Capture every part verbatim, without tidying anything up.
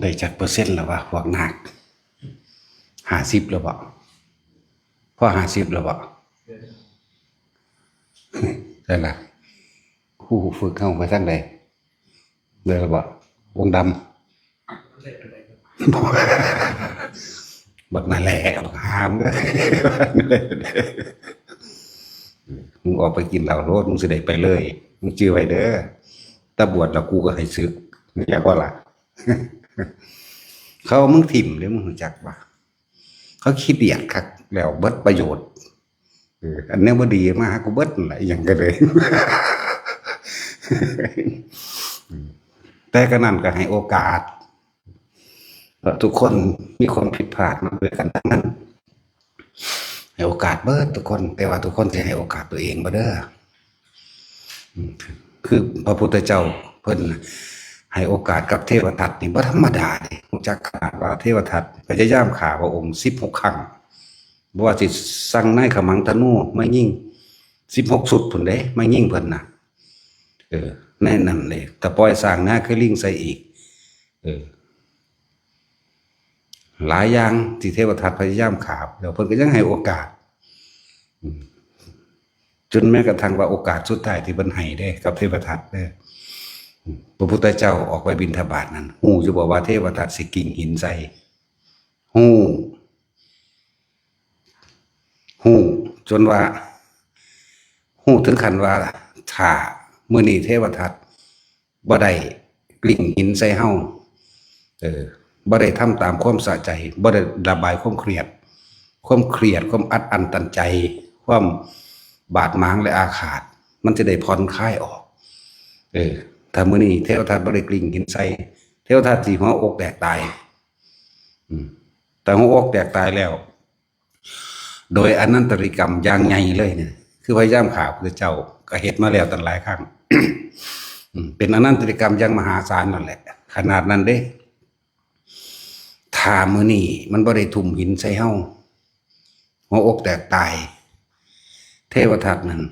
ได้จักเปอร์เซ็นต์แล้ววะ พวกนาค ห้าสิบแล้วบ่ พอห้าสิบแล้วบ่ ใช่ละ ครูฝึกเข้าไปทางใด เด้อบ่ วงดำ บักนั่นแหละ บักหาม มึงออกไปกินเหล้าโลด มึงสิได้ไปเลย มึงจื่อไว้เด้อ แต่บวชแล้วกูก็ให้สึก อยากว่าล่ะ เขาเอามึงถิ่มเลย มึงรู้จักปะ เขาขี้เดียดคักแล้วเบิดประโยชน์ เออ อันนี้บ่ดีมาหากูเบิดนั่นแหละ อหย่างก็เลย แต่ก็นั่นก็ให้โอกาส เพราะทุกคนมีความผิดพลาดมาด้วยกันทั้งนั้น ให้โอกาสเบิดทุกคน แต่ว่าทุกคนจะให้โอกาสตัวเองบ่เด้อ อืม คือพระพุทธเจ้าเพิ่นให้โอกาสกับเทวทัตนี่บ่ธรรมดาเด้ รู้จักขนาดว่าเทวทัตพยายามฆ่าพระองค์สิบหกครั้ง บ่ว่าสิสั่งนายขมังธนูมายิงสิบหกชุดพุ้นเด้ มายิงเพิ่นน่ะ เออ ในนั้นเลย ถ้าปล่อยช้างนาคือลิงใส่อีก เออ หลายอย่างที่เทวทัตพยายามฆ่า แล้วเพิ่นก็ยังให้โอกาส อืม จนแม้กระทั่งว่าโอกาสสุดท้ายที่เพิ่นให้เด้ กับเทวทัตเด้ อืม พระพุทธเจ้าออกไปบิณฑบาตนั่น ฮู้อยู่บ่ว่าเทวทัตสิกลิ้งหินใส่ ฮู้ ฮู้ จนว่า ฮู้ถึงขั้นว่า ถ้ามื้อนี้เทวทัตบ่ได้กลิ้งหินใส่เฮา เออ บ่ได้ทำตามความสะใจ บ่ได้ระบายความเครียด ความเครียด ความอัดอั้นตันใจ ความบาดหมางและอาฆาต มันจะได้ผ่อนคลายออก เออ ถ้ามื้อนี้เทวทัตบ่ได้กลิ้งหินใส่ เทวทัตสิหัวอกแตกตาย อืม แต่หัวอกแตกตายแล้ว โดยอนันตริยกรรมอย่างใหญ่เลยเนี่ย คือพยายามฆ่าพระพุทธเจ้า ก็เฮ็ดมาแล้วตั้งหลายครั้ง อืม เป็นอนันตริยกรรมอย่างมหาศาลนั่นแหละ ขนาดนั้นเด้ ถ้ามื้อนี้มันบ่ได้ทุ่มหินใส่เฮา หัวอกแตกตาย เทวทัตนั่น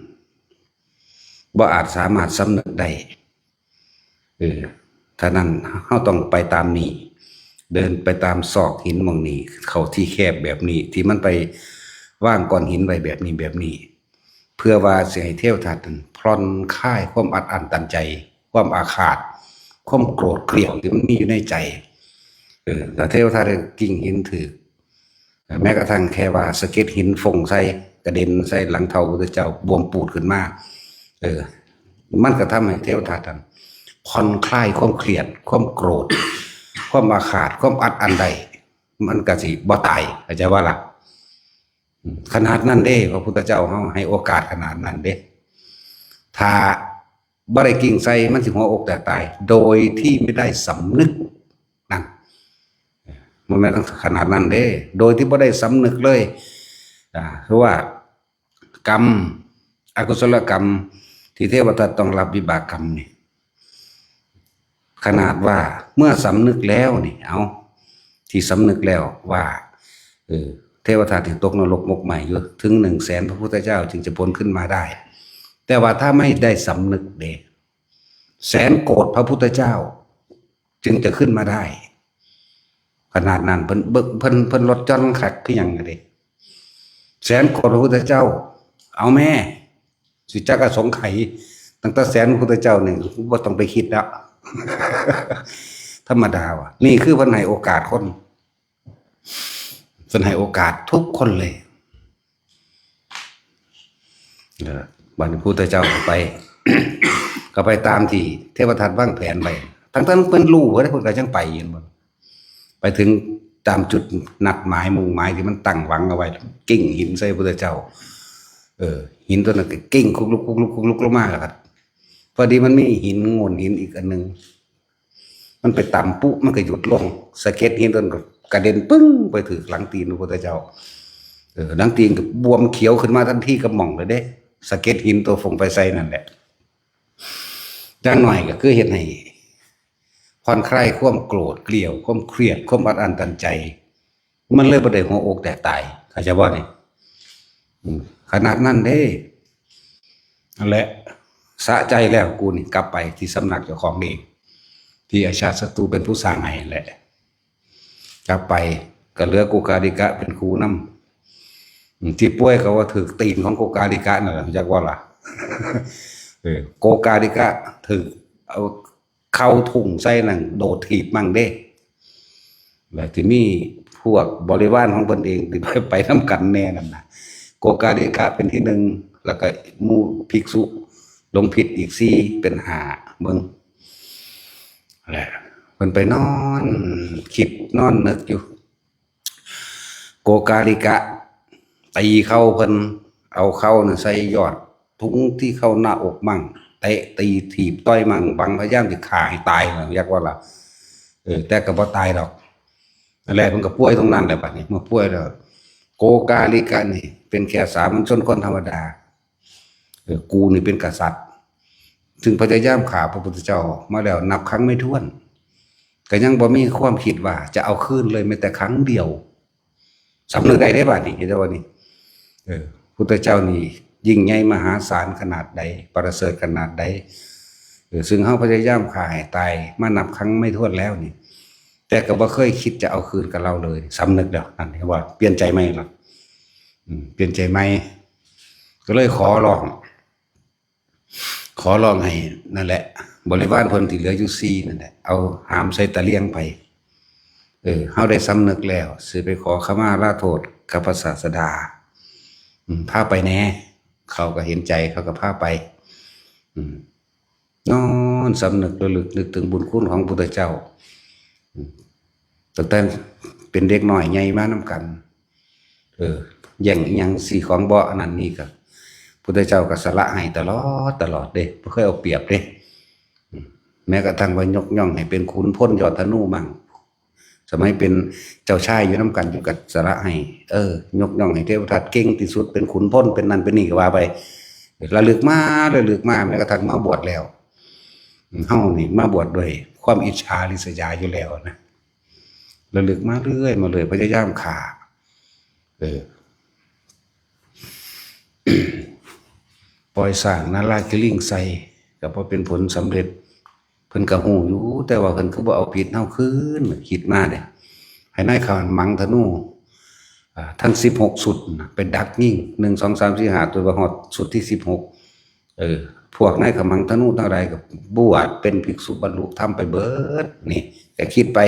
บ่อาจสามารถสำนึกได้ เออ ถ้านั้นเฮาต้องไปตามนี่ เดินไปตามซอกหินหม่องนี้ เข้าที่แคบแบบนี้ ที่มันไปวางก้อนหินไว้แบบนี้ แบบนี้ เพื่อว่าสิให้เทวทัตนั้นผ่อนคลายความอัดอั้นตันใจ ความอาฆาต ความโกรธเกลียวที่มันมีอยู่ในใจ เออ ถ้าเทวทัตได้กลิ้งหินถืก แม้กระทั่งแค่ว่าสะเก็ดหินฟงใส่ กระเด็นใส่หลังเท้าพุทธเจ้า บวมปูดขึ้นมา เออ มันก็ทำให้เทวทัตนั้นผ่อนคลายความเครียด ความโกรธ ความอาฆาต ความอัดอั้นได้ มันก็สิบ่ตาย เข้าใจว่าล่ะ อืม ขนาดนั้นเด้ พระพุทธเจ้าเฮาให้โอกาสขนาดนั้นเด้ ถ้าบ่ได้กลิ้งใส่ มันสิหัวอกแตกตาย โดยที่ไม่ได้สำนึก นั่น มันแม่นขนาดนั้นเด้ โดยที่บ่ได้สำนึกเลย อ่า คือว่ากรรม อกุศลกรรม ที่เทวทัตต้องรับวิบากกรรมนี่ ขนาดว่าเมื่อสำนึกแล้วนี่ เอา ที่สำนึกแล้วว่า เออ เทวทัตที่ตกนรกหมกไหม้อยู่ ถึงหนึ่งแสนพระพุทธเจ้าจึงจะพ้นขึ้นมาได้ แต่ว่าถ้าไม่ได้สำนึกเด้ แสนโกดพระพุทธเจ้า จึงจะขึ้นมาได้ ขนาดนั้น เพิ่น เบิ่ง เพิ่น เพิ่นลดหย่อนคักคือหยังเด้ แสนโกดพระพุทธเจ้า เอาแม่ สิจักอสงไขย ตั้งแต่แสนพระพุทธเจ้านี่ บ่ต้องไปคิดแล้ว ธรรมดาว่ะ นี่คือเพิ่นให้โอกาสคน เพิ่นให้โอกาสทุกคนเลย เออ บัดนี้พุทธเจ้าก็ไป ก็ไปตามที่เทวทัตวางแผนไว้ ทั้งๆเพิ่นรู้ว่าเพิ่นก็ยังไป เห็นบ่ ไปถึงตามจุดนัดหมายมุ่งหมายที่มันตั้งหวังเอาไว้ กลิ้งหินใส่พุทธเจ้า เออ หินตัวนั้นก็กลิ้งคุกลุกคุกลุกคุกลุกลงมาแล้วก็ พอดีมันมีหินโง่นหินอีกอันหนึ่ง มันไปตำปุ๊บ มันก็หยุดลง สะเก็ดหินตัวนั้นก็กระเด็นปึ้งไปถืกหลังตีนพระพุทธเจ้า เออ หลังตีนก็บวมเขียวขึ้นมาทันทีกับหม่องเลยเด้ สะเก็ดหินตัวฟงไปใส่นั่นแหละ อย่างน้อยก็คือเฮ็ดให้ผ่อนคลายความโกรธเกลียว ความเครียด ความอัดอั้นตันใจ มันเลยบ่ได้หัวอกแตกตาย เข้าใจบ่นี่ อืม ขนาดนั้นเด้ นั่นแหละ สะใจแล้วกูนี่ กลับไปที่สำนักเจ้าของเอง ที่อาชาติศัตรูเป็นผู้สร้างให้แหละ กลับไป ก็เหลือโกกาลิกะเป็นครูนำ อืม ที่ป่วยก็ว่าถืกตีนของโกกาลิกะนั่นแหละ จักว่าล่ะ เออ โกกาลิกะถืกเอาเข่าทุ่งใส่นั่น โดดถีบมั่งเด้ แล้วที่มีพวกบริวารของเพิ่นเองที่ไปนำกันแน่นั่นนะ โกกาลิกะเป็นที่หนึ่ง แล้วก็หมู่ภิกษุหลงผิดอีกสี่ เป็นห้า เบิ่ง แหละ เพิ่นไปนอนคิดนอนนึกอยู่ โกกาลิกะตีเข่าเพิ่น เอาเข่าน่ะใส่ยอดทุงที่เข้าหน้าอกมั่ง เตะตีถีบต่อยมั่ง หวังพยายามสิฆ่าให้ตายนะ จักว่าล่ะ เออ แต่ก็บ่ตายดอก นั่นแหละ เพิ่นก็ป่วยตรงนั้นแหละ บัดนี้ เมื่อป่วยแล้ว โกกาลิกะนี่เป็นแค่สามัญชนคนธรรมดา เออ กูนี่เป็นกษัตริย์ ซึ่งพยายามฆ่าพระพุทธเจ้ามาแล้วนับครั้งไม่ถ้วน ก็ยังบ่มีความคิดว่าจะเอาคืนเลยแม้แต่ครั้งเดียว สำนึกได้เด้บัดนี้ เห็นบ่นี่ เออ พุทธเจ้านี่ยิ่งใหญ่มหาศาลขนาดใด ประเสริฐขนาดใด เออ ซึ่งเฮาพยายามฆ่าให้ตายมานับครั้งไม่ถ้วนแล้วนี่ แต่ก็บ่เคยคิดจะเอาคืนกับเราเลย สำนึกแล้ว นั่น เห็นบ่ เปลี่ยนใจใหม่แล้ว อืม เปลี่ยนใจใหม่ ก็เลยขอร้อง ขอร้องให้นั่นแหละ บริวารเพิ่นที่เหลืออยู่สี่นั่นแหละ เอาหามใส่ตะเลียงไป เออ เฮาได้สำนึกแล้ว สิไปขอขมาลาโทษกับพระศาสดา อืม พาไปแหน่ เขาก็เห็นใจ เขาก็พาไป อืม นอนสำนึกระลึกนึกถึงบุญคุณของพุทธเจ้า อืม ตั้งแต่เป็นเด็กน้อยใหญ่มานำกัน เออ แย่งอิหยังสิ่งของบ่อันนั้นนี่ก็ พุทธเจ้าก็สละให้ตลอด ตลอดเด้ บ่เคยเอาเปรียบเด้ อืม แม้กระทั่งว่ายกย่องให้เป็นขุนพลยอดธนูมั่ง สมัยเป็นเจ้าชายอยู่นำกันอยู่ก็สละให้ เออ ยกย่องให้เทวทัตเก่งที่สุด เป็นขุนพล เป็นนั่นเป็นนี่ก็ว่าไป ระลึกมา ระลึกมา แม้กระทั่งมาบวชแล้ว เฮานี่มาบวชด้วยความอิจฉาริษยาอยู่แล้วนะ ระลึกมาเรื่อยมาเลย พยายามฆ่า เออ ปล่อยสร้างนาลาคิลิงใส่ ก็บ่เป็นผลสำเร็จ เพิ่นก็ฮู้อยู่ แต่ว่าเพิ่นคือบ่เอาผิดเฮาคืน คิดมาเด้ ให้นายขมังธนู อ่า ทั้งสิบหกชุดน่ะ ไปดักยิง หนึ่ง สอง สาม สี่ ห้า ตัว ว่าฮอดชุดที่สิบหก เออ พวกนายขมังธนูทั้งหลายก็บวชเป็นภิกษุบรรลุธรรมไปเบิด นี่ ก็คิดไป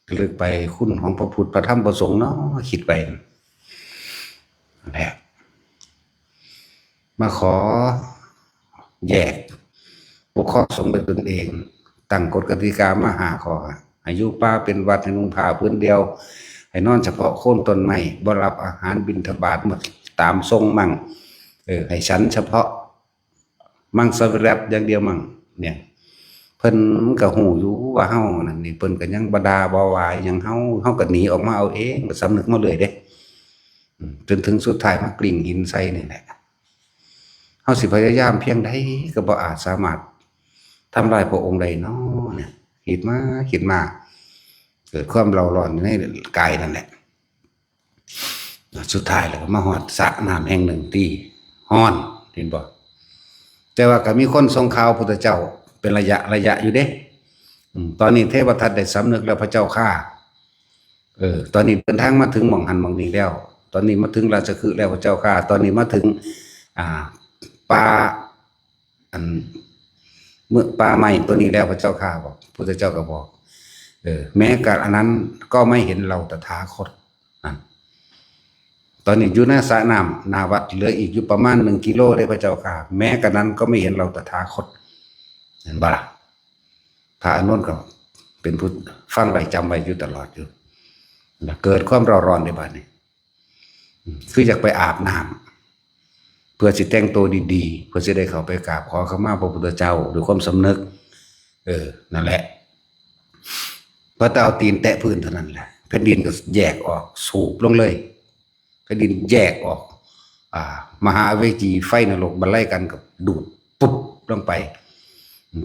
ระลึกไปคุณของพระพุทธ พระธรรม พระสงฆ์เนาะ คิดไป นั่นแหละ มาขอแยกปกครองสงฆ์ด้วยตนเอง ตั้งกฎกติกามาห้าข้อ ให้อยู่ป่าเป็นวัตร ให้นุ่งผ้าผืนเดียว ให้นอนเฉพาะโคนต้นไม้ บ่รับอาหารบิณฑบาต หมดตามทรงมั่ง เออ ให้ฉันเฉพาะมังสวิรัติอย่างเดียวมั่ง เนี่ย เพิ่นก็ฮู้อยู่ว่าเฮานั่นนี่ เพิ่นก็ยังบ่ด่าบ่ว่าหยังเฮา เฮาก็หนีออกมาเอาเอง ก็สำนึกมาเรื่อยเด้ อืม จนถึงสุดท้ายมากลิ้งหินใส่นี่แหละ เฮาสิพยายามเพียงใดก็บ่อาจสามารถทำลายพระองค์ได้น้อเนี่ย คิดมาคิดมา เกิดความเร่าร้อนอยู่ในกายนั่นแหละ สุดท้ายแล้วก็มาฮอดสระน้ำแห่งหนึ่งที่ฮ้อน เห็นบ่ แต่ว่าก็มีคนส่งข่าวพุทธเจ้าเป็นระยะระยะอยู่เด้ อืม ตอนนี้เทวทัตได้สำนึกแล้วพระเจ้าข้า เออ ตอนนี้เดินทางมาถึงหม่องหั้นหม่องนี้แล้ว ตอนนี้มาถึงราชคฤห์แล้วพระเจ้าข้า ตอนนี้มาถึง อ่า ป่า อัน เมืองป่าไม้ตัวนี้แล้วพระเจ้าข้า บอก พุทธเจ้าก็บอก เออ แม้กระนั้นก็ไม่เห็นเราตถาคต นั่น ตอนนี้อยู่หน้าสระน้ำหน้าวัด เหลืออีกอยู่ประมาณหนึ่งกิโลเด้พระเจ้าข้า แม้กระนั้นก็ไม่เห็นเราตถาคต เห็นบ่ล่ะ พระอานนท์ก็เป็นผู้ฟังไว้จำไว้อยู่ตลอดอยู่ แล้วเกิดความเร่าร้อนในบัดนี้ อืม คืออยากไปอาบน้ำ เพื่อสิแต่งตัวดีๆ เพื่อสิได้เข้าไปกราบขอขมาพระพุทธเจ้าด้วยความสำนึก เออ นั่นแหละ พอแต่เอาตีนแตะพื้นเท่านั้นแหละ แผ่นดินก็แยกออก สูบลงเลย แผ่นดินแยกออก อ่า มหาอเวจี ไฟนรกบันไลกันก็ดูดปุ๊บลงไป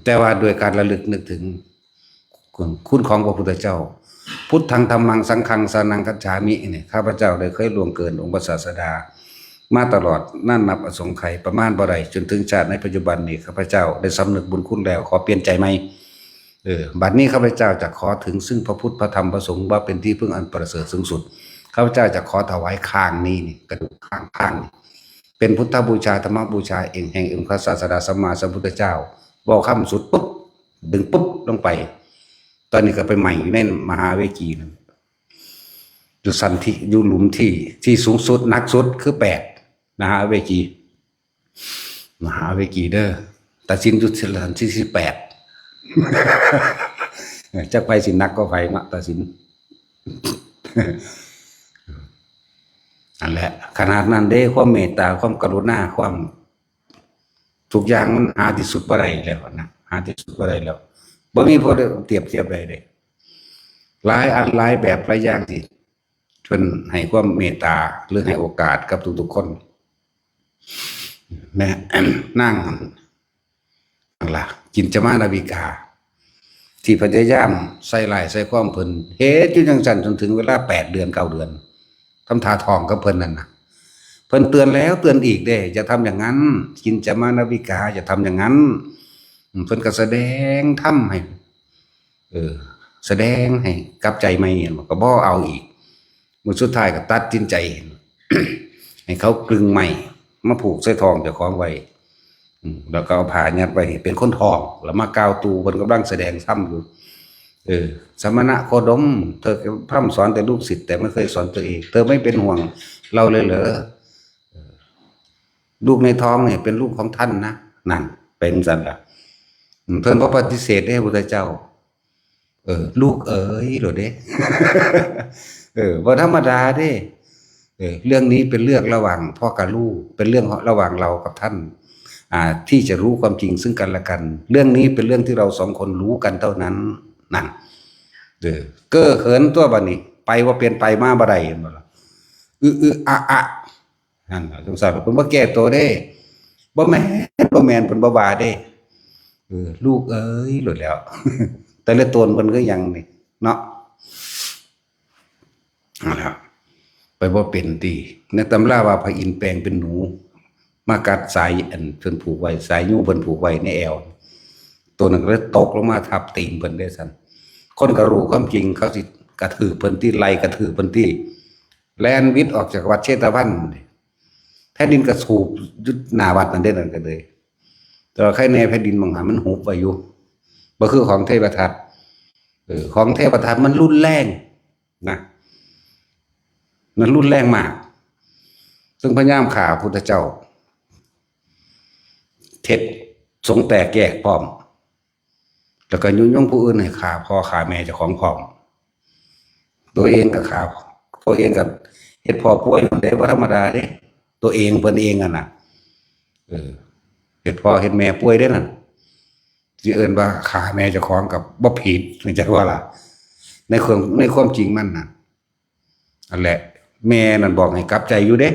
แต่ว่าด้วยการระลึกนึกถึงคุณของพระพุทธเจ้า พุทธัง ธัมมัง สังฆัง สรณัง คัจฉามิ เนี่ย ข้าพเจ้าได้เคยล่วงเกินองค์พระศาสดา มาตลอดนานนับอสงไขย ประมาณบ่ได้ จนถึงชาติในปัจจุบันนี้ ข้าพเจ้าได้สำนึกบุญคุณแล้ว ขอเปลี่ยนใจใหม่ เออ บัดนี้ข้าพเจ้าจะขอถึงซึ่งพระพุทธพระธรรมพระสงฆ์ว่าเป็นที่พึ่งอันประเสริฐสูงสุด ข้าพเจ้าจะขอถวายคางนี้นี่ กระดูกคาง คางนี้ เป็นพุทธบูชา ธรรมบูชาเองแห่งองค์พระศาสดาสัมมาสัมพุทธเจ้า บอกคำสุดปุ๊บ ดึงปุ๊บลงไป ตอนนี้ก็ไปใหม่อยู่ในมหาเวจีนั่น อยู่สันที่ อยู่หลุมที่ ที่สูงสุด หนักสุดคือแปด มหาเวจี มหาเวจีเด้อ ตัดสินอยู่สันที่สิบแปด จักไปสิหนักก็ไปเนาะ ตัดสิน นั่นแหละ ขนาดนั้นเด้ ความเมตตา ความกรุณา ความ ทุกอย่างมันหาที่สุดบ่ได้แล้วนะ หาที่สุดบ่ได้แล้ว บ่มีพอเทียบเทียบได้เลย หลายอันหลายแบบหลายอย่างที่เพิ่นให้ความเมตตา หรือให้โอกาสกับทุกๆคน แม่ นางนั่นล่ะ กินจมานาวิกา ที่พยายามใส่ร้ายใส่ความเพิ่น เฮ็ดอยู่จังซั่นจนถึงเวลาแปดเดือน เก้าเดือน ทำท่าท้องกับเพิ่นนั่นน่ะ เพิ่นเตือนแล้วเตือนอีกเด้ อย่าทำอย่างนั้น กินจมานาวิกา อย่าทำอย่างนั้น อืม เพิ่นก็แสดงธรรมให้ เออ แสดงให้กลับใจใหม่ เห็นบ่ ก็บ่เอาอีก มื้อสุดท้ายก็ตัดสินใจ ให้เขากลึงไม้มาผูกใส่ท้องเจ้าของไว้ อืม แล้วก็เอาผ้ายัดไว้ให้เป็นคนท้อง แล้วมากล่าวตู่เพิ่นกำลังแสดงธรรมอยู่ เออ สมณะโคดม เธอพร่ำสอนแต่ลูกศิษย์ แต่ไม่เคยสอนตัวเอง เธอไม่เป็นห่วงเราเลยเหรอ เออ ลูกในท้องเนี่ยเป็นลูกของท่านนะ นั่น เป็นซั่นล่ะ อืม เพิ่นบ่ปฏิเสธเด้ พุทธเจ้า เออ ลูกเอ๋ย โลดเด้ เออ บ่ธรรมดาเด้ เออ เรื่องนี้เป็นเรื่องระหว่างพ่อกับลูก เป็นเรื่องระหว่างเรากับท่าน อ่า ที่จะรู้ความจริงซึ่งกันและกัน เรื่องนี้เป็นเรื่องที่เราสองคนรู้กันเท่านั้น นั่น เออ เก้อเขินตัวบัดนี้ ไปบ่เป็น ไปมาบ่ได้ เห็นบ่ล่ะ อึอึอะอะ นั่นล่ะ จังซั่นเพิ่นบ่แก้ตัวเด้ บ่แม่น บ่แม่น เพิ่นบ่ว่าเด้ เออ ลูกเอ๋ย โลดแล้ว แต่ละตนเพิ่นคือหยังนี่ เนาะ เอาล่ะ ไปบ่เป็นติ ในตำราว่าพระอินทร์แปลงเป็นหนู มากัดสายอันเพิ่นผูกไว้ สายยูงเพิ่นผูกไว้ในแอว ตัวนั้นก็เลยตกลงมาทับตีนเพิ่นเด้ซั่น คนก็รู้ความจริง เขาสิกระทืบเพิ่นติ ไล่กระทืบเพิ่นติ แล่นวิดออกจากวัดเชตวัน แผ่นดินก็สูบอยู่หน้าวัดนั่นเด้ นั่นก็เลย แต่ว่าใครแน่แผ่นดินบางหันมันหุบไว้อยู่ บ่คือของเทวทัต เออ ของเทวทัตมันรุนแรงนะ มันรุนแรงมาก ซึ่งพยายามฆ่าพุทธเจ้า เฮ็ดสงฆ์แตกแยกพร้อม แล้วก็ยุยงผู้อื่นให้ฆ่าพ่อฆ่าแม่เจ้าของพร้อม ตัวเองก็ฆ่า ตัวเองก็เฮ็ดพ่อป่วย มันได้บ่ธรรมดาเด้ ตัวเองเพิ่นเองอะนะ เออ เฮ็ดพ่อเฮ็ดแม่ป่วยเด้นั่น สิเอิ้นว่าฆ่าแม่เจ้าของก็บ่ผิด จักว่าล่ะ ในความ ในความจริงมันน่ะ นั่นแหละ แม่นั่นบอกให้กลับใจอยู่เด้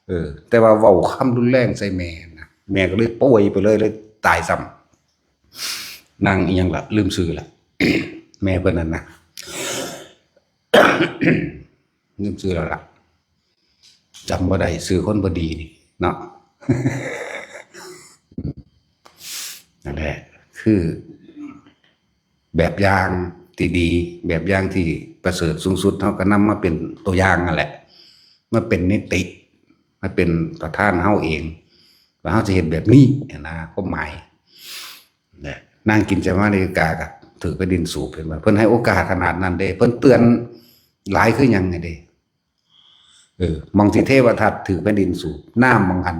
เออ แต่ว่าเว้าคำรุนแรงใส่แม่นะ แม่ก็เลยป่วยไปเลย เลยตายซ้ำ นางอิหยังล่ะ ลืมชื่อละ แม่เพิ่นนั่นนะ ลืมชื่อแล้วล่ะ จำบ่ได้ ชื่อคนบ่ดีนี่เนาะ นั่นแหละ คือ แบบอย่างที่ดี แบบอย่างที่ประเสริฐสูงสุด เฮาก็นำมาเป็นตัวอย่างนั่นแหละ มาเป็นนิติ มาเป็นประธานเฮาเอง ว่าเฮาสิเฮ็ดแบบนี้นะ ความหมาย นะ นางกินจมานาวิกาก็ถือแผ่นดินสูบ เห็นบ่ เพิ่นให้โอกาสขนาดนั้นเด้ เพิ่นเตือนหลายคือหยังไงเด้ เออ หม่องที่เทวทัตถือแผ่นดินสูบ น้ำหม่องหั้น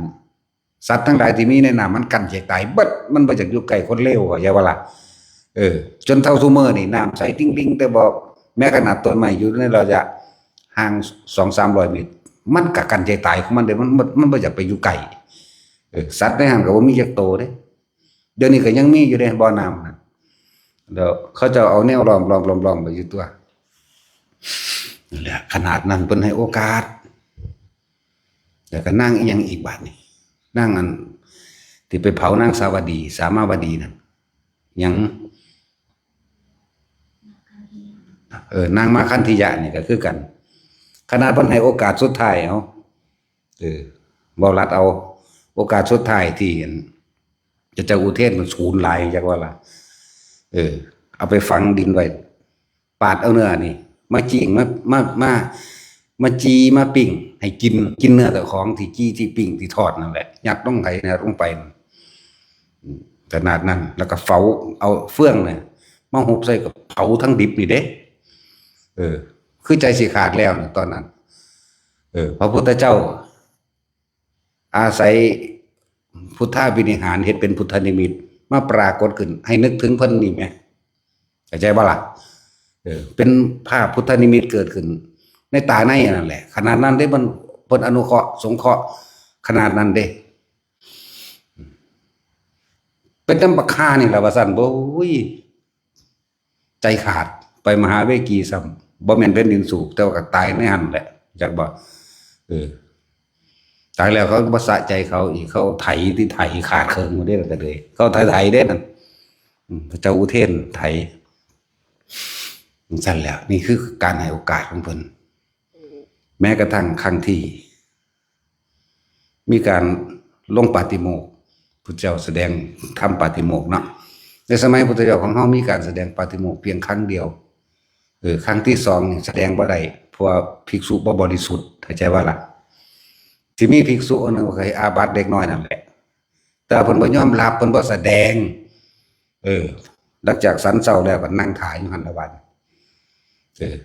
สัตว์ทั้งหลายที่มีในน้ำมันกั้นใจตายเบิด มันบ่อยากอยู่ใกล้คนเลว เข้าใจบ่ล่ะ เออ จนเท่าซุมื้อนี่น้ำใสติ๊งๆ แต่บ่ แม้ขนาดต้นไม้อยู่ในระยะห่างสองสามร้อยเมตร มันก็กั้นใจตายของมันเด้ มัน มัน มันบ่อยากไปอยู่ใกล้ เออ สัตว์ในหั้นก็บ่มีจักโตเด้ เดี๋ยวนี้ก็ยังมีอยู่เด้ บ่อน้ำน่ะ เดี๋ยวเขาจะเอาแนวล้อมๆๆๆ ไปอยู่ตัว นั่นแหละ ขนาดนั้นเพิ่นให้โอกาส แล้วก็นางอิหยังอีกบาดนี่ นางอันที่ไปเผานางสาวดี สามาวดีนั่น หยัง เออ นางมาคันธิยะนี่ก็คือกัน ขนาดเพิ่นให้โอกาสสุดท้าย เอา เออ เว้าลัดเอา โอกาสสุดท้ายที่อัน เจ้าอุเทนมันสูญหลาย จักว่าล่ะ เออ เอาไปฝังดินไว้ ปาดเอาเนื้อนี่ มาจี่งมามามามาจี่มาปิ้ง ให้กินกินเนื้อเจ้าของที่จี่ที่ปิ้งที่ทอดนั่นแหละ ยัดลงไห้เนี่ยลงไป ขนาดนั้น แล้วก็เผาเอาเฟืองเนี่ยมาหุบใส่กับเผาทั้งดิบนี่เด้ เออ คือใจสิขาดแล้วนะตอนนั้น เออ พระพุทธเจ้า อาศัยพุทธาภินิหารเฮ็ดเป็นพุทธนิมิต มาปรากฏขึ้น ให้นึกถึงเพิ่นนี่แหม เข้าใจบ่ล่ะ เออ เป็นภาพพุทธนิมิตเกิดขึ้น ในตาในนั่นแหละ ขนาดนั้นเด้ มันเพิ่นอนุเคราะห์สงเคราะห์ขนาดนั้นเด้ เป็นน้ำบักฮานี่แหละว่าซั่น โอ้ย ใจขาด ไปมหาเวกีซ้ำ บ่แม่นแผ่นดินสูบ แต่ว่าก็ตายในหั่นแหละ จักบ่ เออ ตายแล้วเขาก็บ่สะใจเขาอีก เขาไถที่ไถขาดเคิงหมดเด้ ก็เลย เขาไถไถเด้นั่น อืม พระเจ้าอุเทนไถ จั่งซั่นแหล้ว นี่คือการให้โอกาสของเพิ่น แม้กระทั่งครั้งที่ มีการลงปาฏิโมกข์ พุทธเจ้าแสดงธรรมปาฏิโมกข์เนาะ ในสมัยพุทธเจ้าของเฮามีการแสดงปาฏิโมกข์เพียงครั้งเดียว เออ ครั้งที่สองนี่แสดงบ่ได้ เพราะว่าภิกษุบ่บริสุทธิ์ เข้าใจบ่ล่ะ สิมีภิกษุองค์หนึ่งเคยอาบัติเด็กน้อยนั่นแหละ แต่เพิ่นบ่ยอมรับ เพิ่นบ่แสดง เออ หลังจากฉันเช้าแล้วก็นั่งถ่ายอยู่หั่นละวัน เออ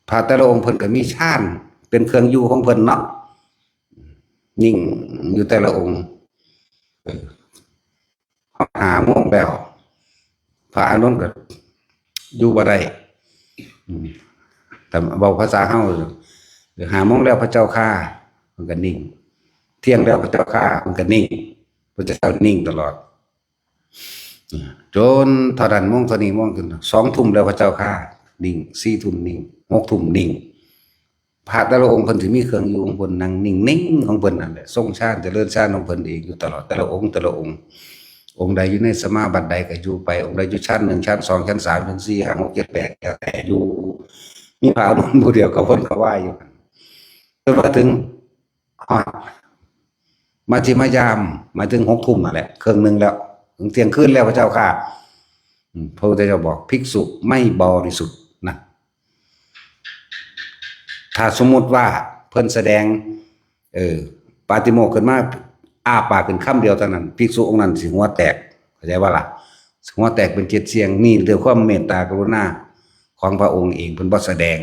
พระแต่ละองค์เพิ่นก็มีฌานเป็นเครื่องอยู่ของเพิ่นเนาะ นิ่งอยู่แต่ละองค์ เออ ห้าโมงแล้ว พระอานนท์ก็อยู่บ่ได้ อืม แต่เว้าภาษาเฮา ห้าโมงแล้วพระเจ้าข้า มันก็นิ่ง เที่ยงแล้วพระเจ้าข้า มันก็นิ่ง พระเจ้านิ่งตลอด จนเท่านั้นโมงเท่านี้โมงจนสองทุ่มแล้วพระเจ้าข้า นิ่ง สี่ทุ่มนิ่ง หกทุ่มนิ่ง พระแต่ละองค์เพิ่นสิมีเครื่องอยู่ของเพิ่น นั่งนิ่งๆของเพิ่นนั่นแหละ ทรงฌานเจริญฌานของเพิ่นเองอยู่ตลอด แต่ละองค์ แต่ละองค์ องค์ใดอยู่ในสมาบัติใดก็อยู่ไป องค์ใดอยู่ชั้นหนึ่ง ชั้นสอง ชั้นสาม ชั้นสี่ ห้า หก เจ็ด แปด แล้วแต่อยู่ มีพระอานนท์ผู้เดียวก็วนก็ว่ายอยู่ จนมาถึงฮอดมัชฌิมยาม หมายถึงหกทุ่มนั่นแหละ ครึ่งหนึ่งแล้ว ถึงเที่ยงคืนแล้วพระเจ้าข้า อืม พระพุทธเจ้าบอกภิกษุไม่บริสุทธิ์นะ ถ้าสมมุติว่าเพิ่นแสดง เออ ปาฏิโมกข์ขึ้นมา อ้าปากขึ้นคำเดียวเท่านั้น ภิกษุองค์นั้นสิหัวแตก เข้าใจบ่ล่ะ สิหัวแตกเป็นเจ็ดเสี้ยง นี่ด้วยความเมตตากรุณาของพระองค์เอง เพิ่นบ่แสดง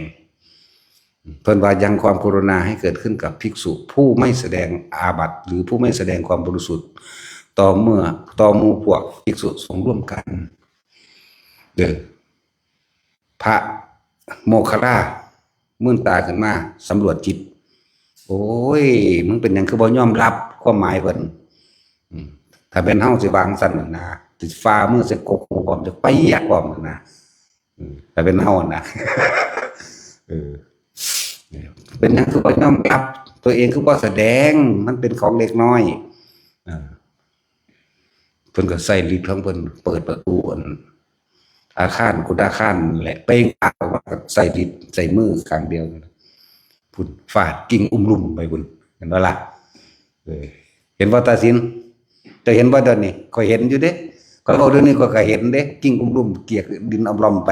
เพิ่นว่ายังความกรุณาให้เกิดขึ้นกับภิกษุผู้ไม่แสดงอาบัติ หรือผู้ไม่แสดงความบริสุทธิ์ ต่อเมื่อ ต่อหมู่พวกภิกษุสงฆ์ร่วมกัน เด้อ พระโมคคัลลามื่นตาขึ้นมาสำรวจจิต โอ้ย มึงเป็นหยังคือบ่ยอมรับความหมายเพิ่น อืม ถ้าเป็นเฮาสิวางซั่นนะ สิฝ่ามือใส่กกหูพร้อม จะไปอยากพร้อมนะ อืม ถ้าเป็นเฮานะ เออ เป็นหยังคือบ่ยอมรับ ตัวเองคือบ่แสดง มันเป็นของเล็กน้อย อ่า เพิ่นก็ใช้ฤทธิ์ของเพิ่นเปิดประตูอัน อาคาร กุฏอาคารนั่นแหละ เป่งออกมาก็ใช้ฤทธิ์ ใช้มือข้างเดียวนั่นแหละ พุ้น ฟาดกิ่งอุ้มลุ่มไปพุ้น เห็นบ่ล่ะ เออ เห็นบ่ตาสิน เจ้าเห็นบ่เดี๋ยวนี้ ข้อยเห็นอยู่เด้ ข้อยเว้าเดี๋ยวนี้ข้อยก็เห็นเด้ กิ่งอุ้มลุ่มเกียกดินอำล่อมไป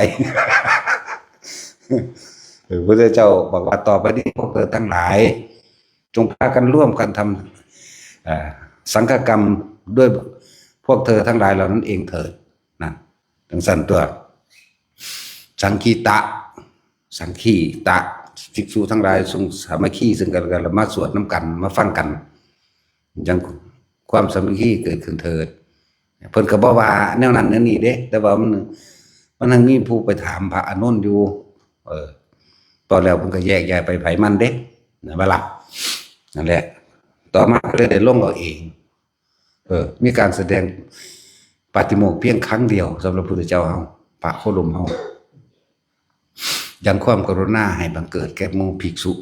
เออ พระพุทธเจ้าบอกว่า ต่อไปนี้พวกเธอทั้งหลาย จงพากันร่วมกันทำ อ่า สังฆกรรมด้วยพวกเธอทั้งหลายเหล่านั้นเองเถิด นั่น จั่งซั่นตั๊ว สังคีตะ สังคีตะ ภิกษุทั้งหลายจงสามัคคีซึ่งกันและกัน แล้วมาสวดนำกัน มาฟังกัน ยังความสามัคคีเกิดขึ้นเถิด เพิ่นก็บ่ว่าแนวนั้นแนวนี้เด้ แต่ว่ามัน มันยังมีผู้ไปถามพระอานนท์อยู่ เออ ต่อแล้วเพิ่นก็แยกย้ายไปไผมันเด้ นั่นบ่ล่ะ นั่นแหละ ต่อมาก็เลยได้ลงเอาเอง เออ มีการแสดงปาฏิโมกข์เพียงครั้งเดียวสำหรับพุทธเจ้าเฮา พระโคดมเฮา ยังความกรุณาให้บังเกิดแก่หมู่ภิกษุ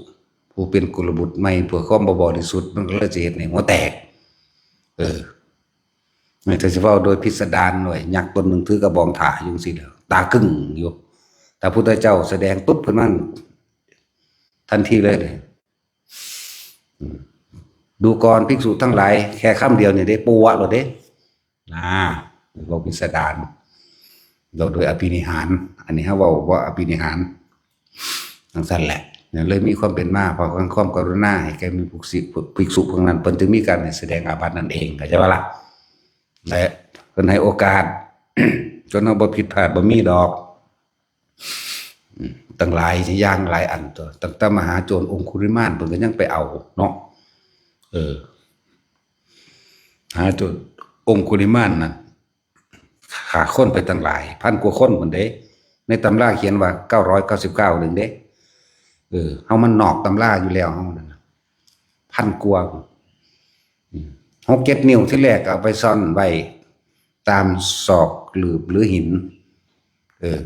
ผู้เป็นกุลบุตรใหม่เพื่อความบ่บริสุทธิ์ มันก็เลยสิเฮ็ดให้หัวแตก เออ ถ้าสิเว้าโดยพิสดารหน่อย ยักษ์ตนหนึ่งถือกระบองถ่าอยู่จั่งซี้แหล้ว ตากึ้งอยู่ แต่พุทธเจ้าแสดงตุ๊บขึ้นมาทันทีเลยเนี่ย อืม ดูก่อนภิกษุทั้งหลาย แค่คำเดียวนี่เด้ ปัวโลดเด้ นะ เว้าพิสดาร เราโดยอภินิหาร อันนี้เขาเว้าว่าอภินิหารจังซั่นแหละ เนี่ยเลยมีความเป็นมา เพราะความกรุณาให้แก่มีภิกษุ ภิกษุพวกนั้น เพิ่นจึงมีการแสดงอาบัตินั่นเอง เข้าใจบ่ล่ะ? และเพิ่นให้โอกาส จนเราบ่ผิดพลาดบ่มีดอก อืม ตั้งหลายอย่างหลายอันตัว ตั้งแต่มหาโจรองคุลิมาน เพิ่นก็ยังไปเอาเนาะ เออ หาโจรองคุลิมานนั่น ฆ่าคนไปตั้งหลาย พันกว่าคนพุ้นเด้ ในตำราเขียนว่าเก้าร้อยเก้าสิบเก้าหนึ่งเด้ เออ เฮามันนอกตำราอยู่แล้ว เฮานั่นน่ะ พันกว่า อืม หกเจ็ดนิ้วที่แรกก็เอาไปซ่อนไว้ตามซอกหลืบหรือหิน เออ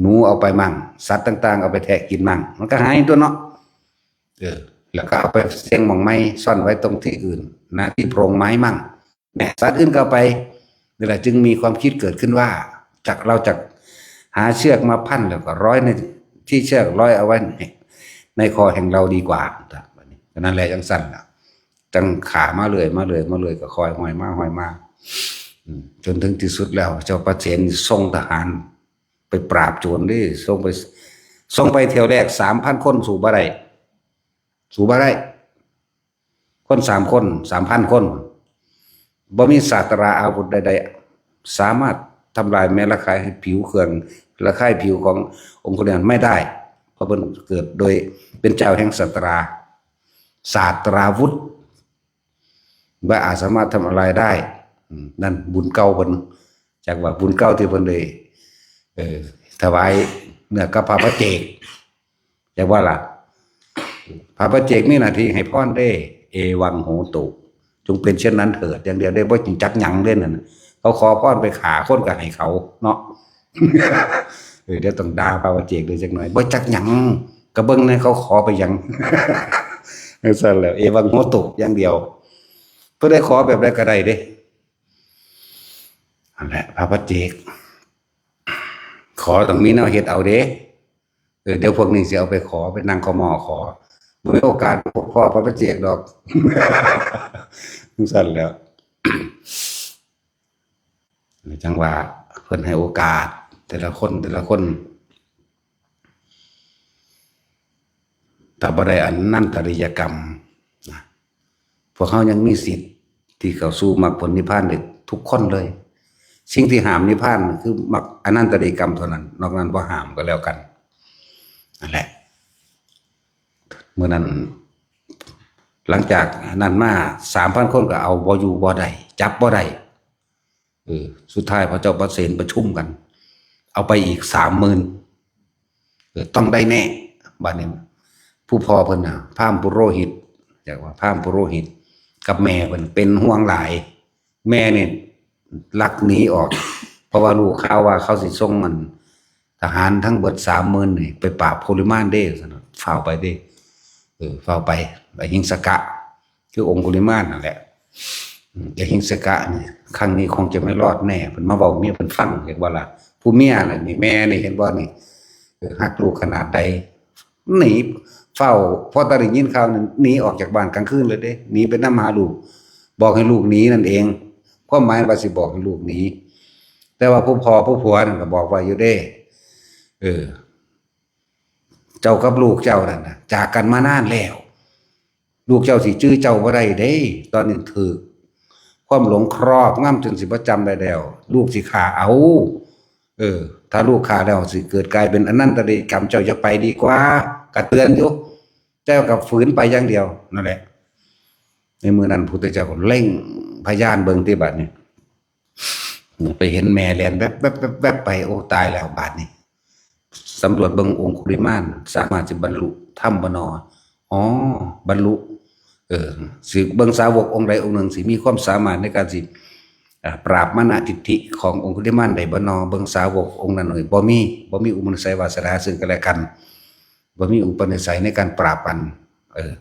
หนูเอาไปมั่ง สัตว์ต่างๆ เอาไปแทะกินมั่ง มันก็หายตัวเนาะ เออ แล้วก็เอาไปเสียงหม่องไม้ซ่อนไว้ตรงที่อื่น นะ ที่โพรงไม้มั่ง เนี่ย สัตว์อื่นก็เอาไป นี่แหละจึงมีความคิดเกิดขึ้นว่า จัก เราจะหาเชือกมาพันแล้วก็ร้อยในที่เชือก ร้อยเอาไว้ใน ในคอแห่งเราดีกว่า ก็นั่นแหละจังซั่นล่ะ จังฆ่ามาเรื่อย มาเรื่อย มาเรื่อย ก็ค่อยห้อยมา ห้อยมา อืม จนถึงที่สุดแล้ว เจ้าประเสนส่งทหารไปปราบโจรเด้ ส่งไป ส่งไปเที่ยวแรก สามพันคน สู้บ่ได้ สู้บ่ได้ คน สามคน สามพันคน บ่มีศาสตราอาวุธใดๆ สามารถทำลายแม้ระคายผิวเครื่อง ระคายผิวขององคุลิมานไม่ได้ เพราะเพิ่นเกิดโดยเป็นเจ้าแห่งศาสตรา ศาสตราวุธ ว่าอาจสามารถทำอะไรได้ อืม นั่นบุญเก่าเพิ่น จักว่าบุญเก่าที่เพิ่นได้ เอ่อ ถวายเนื้อกับพระปัจเจก จักว่าล่ะ พระปัจเจกมีหน้าที่ให้พรเด้ เอวังโหตุ จงเป็นเช่นนั้นเถิด อย่างเดียวเด้ บ่จริงจักหยังเด้นั่นน่ะ เขาขอพรไปฆ่าคนก็ให้เขาเนาะ เออ เดี๋ยวต้องด่าพระปัจเจกเลยจักหน่อย บ่จักหยัง ก็เบิ่งแหน่เขาขอไปหยัง จังซั่นแหละ เอวังโหตุ อย่างเดียว เพิ่นได้ขอแบบใดก็ได้เด้ นั่นแหละ พระปัจเจก ขอต้องมีแนวเฮ็ดเอาเด้ เออ เดี๋ยวพวกนี้สิเอาไปขอ ไปนั่งขอมอขอ บ่มีโอกาสพบพ้อพระปัจเจกดอก จังซั่นแหล้ว จังว่าเพิ่นให้โอกาสแต่ละคน แต่ละคน ถ้าบ่ได้อนันตริยกรรมนะ พวกเขายังมีสิทธิ์ที่เข้าสู่มรรคผลนิพพานได้ทุกคนเลย สิ่งที่ห้ามนิพพานคือมรรคอนันตริยกรรมเท่านั้น นอกนั้นบ่ห้ามก็แล้วกัน นั่นแหละ มื้อนั้น หลังจากนั้นมา สามพันคนก็เอาบ่อยู่บ่ได้ จับบ่ได้ เออ สุดท้ายพระเจ้าประเสนประชุมกัน เอาไปอีก สามหมื่น เออ ต้องได้แน่ บัดนี้ ผู้พ่อเพิ่นน่ะ พราหมณ์ปุโรหิต เรียกว่าพราหมณ์ปุโรหิต กับแม่เพิ่นเป็นห่วงหลาย แม่นี่ลักหนีออก เพราะว่ารู้ข่าวว่าเขาสิส่งมัน ทหารทั้งเบิด สามหมื่น นี่ไปปราบโคลิมานเด้ ซั่นน่ะ ฟ้าวไปเด้ เออ ฟ้าวไป อหิงสกะ คือองคุลิมานนั่นแหละ อืม อหิงสกะนี่ ครั้งนี้คงจะไม่รอดแน่ เพิ่นมาเว้าเมียเพิ่นฟัง เห็นบ่ล่ะ ผู้เมียน่ะนี่ แม่นี่ เห็นบ่นี่ เออ ฮักลูกขนาดใด หนี ฟ้าว พอตอนได้ยินข่าวนี่ หนีออกจากบ้านกลางคืนเลยเด้ หนีไปนำหาลูก บอกให้ลูกหนีนั่นเอง ความหมายว่าสิบอกให้ลูกหนี แต่ว่าผู้พ่อผู้ผัวนั่นก็บอกไว้อยู่เด้ เออ เจ้ากับลูกเจ้านั่นน่ะ จากกันมานานแล้ว ลูกเจ้าสิจื่อเจ้าบ่ได้เด้ ตอนนี้ถืกความหลงครอบงำจนสิบ่จำได้แล้ว ลูกสิฆ่าเอา เออ ถ้าลูกฆ่าแล้วสิเกิดกลายเป็นอนันตริยกรรม เจ้าอย่าไปดีกว่า ก็เตือนอยู่ เจ้าก็ฝืนไปอย่างเดียว นั่นแหละ ในมื้อนั้นพุทธเจ้าก็เร่งพยานเบิ่งติบัดนี้ ไปเห็นแม่แล่นแวบๆๆๆไป โอ้ ตายแล้วบาดนี้ สำรวจเบิ่งองคุลิมาน สามารถสิบรรลุธรรมบ่นอ อ๋อ บรรลุ เออ สิเบิ่งสาวกองค์ใดองค์หนึ่งสิมีความสามารถในการสิ อ่า ปราบมานะทิฏฐิขององคุลิมานได้บ่นอ เบิ่งสาวกองค์นั้น เอ้ย บ่มี บ่มีอุปนิสัยวาสนาซึ่งกันและกัน บ่มีอุปนิสัยในการปราบกัน เออ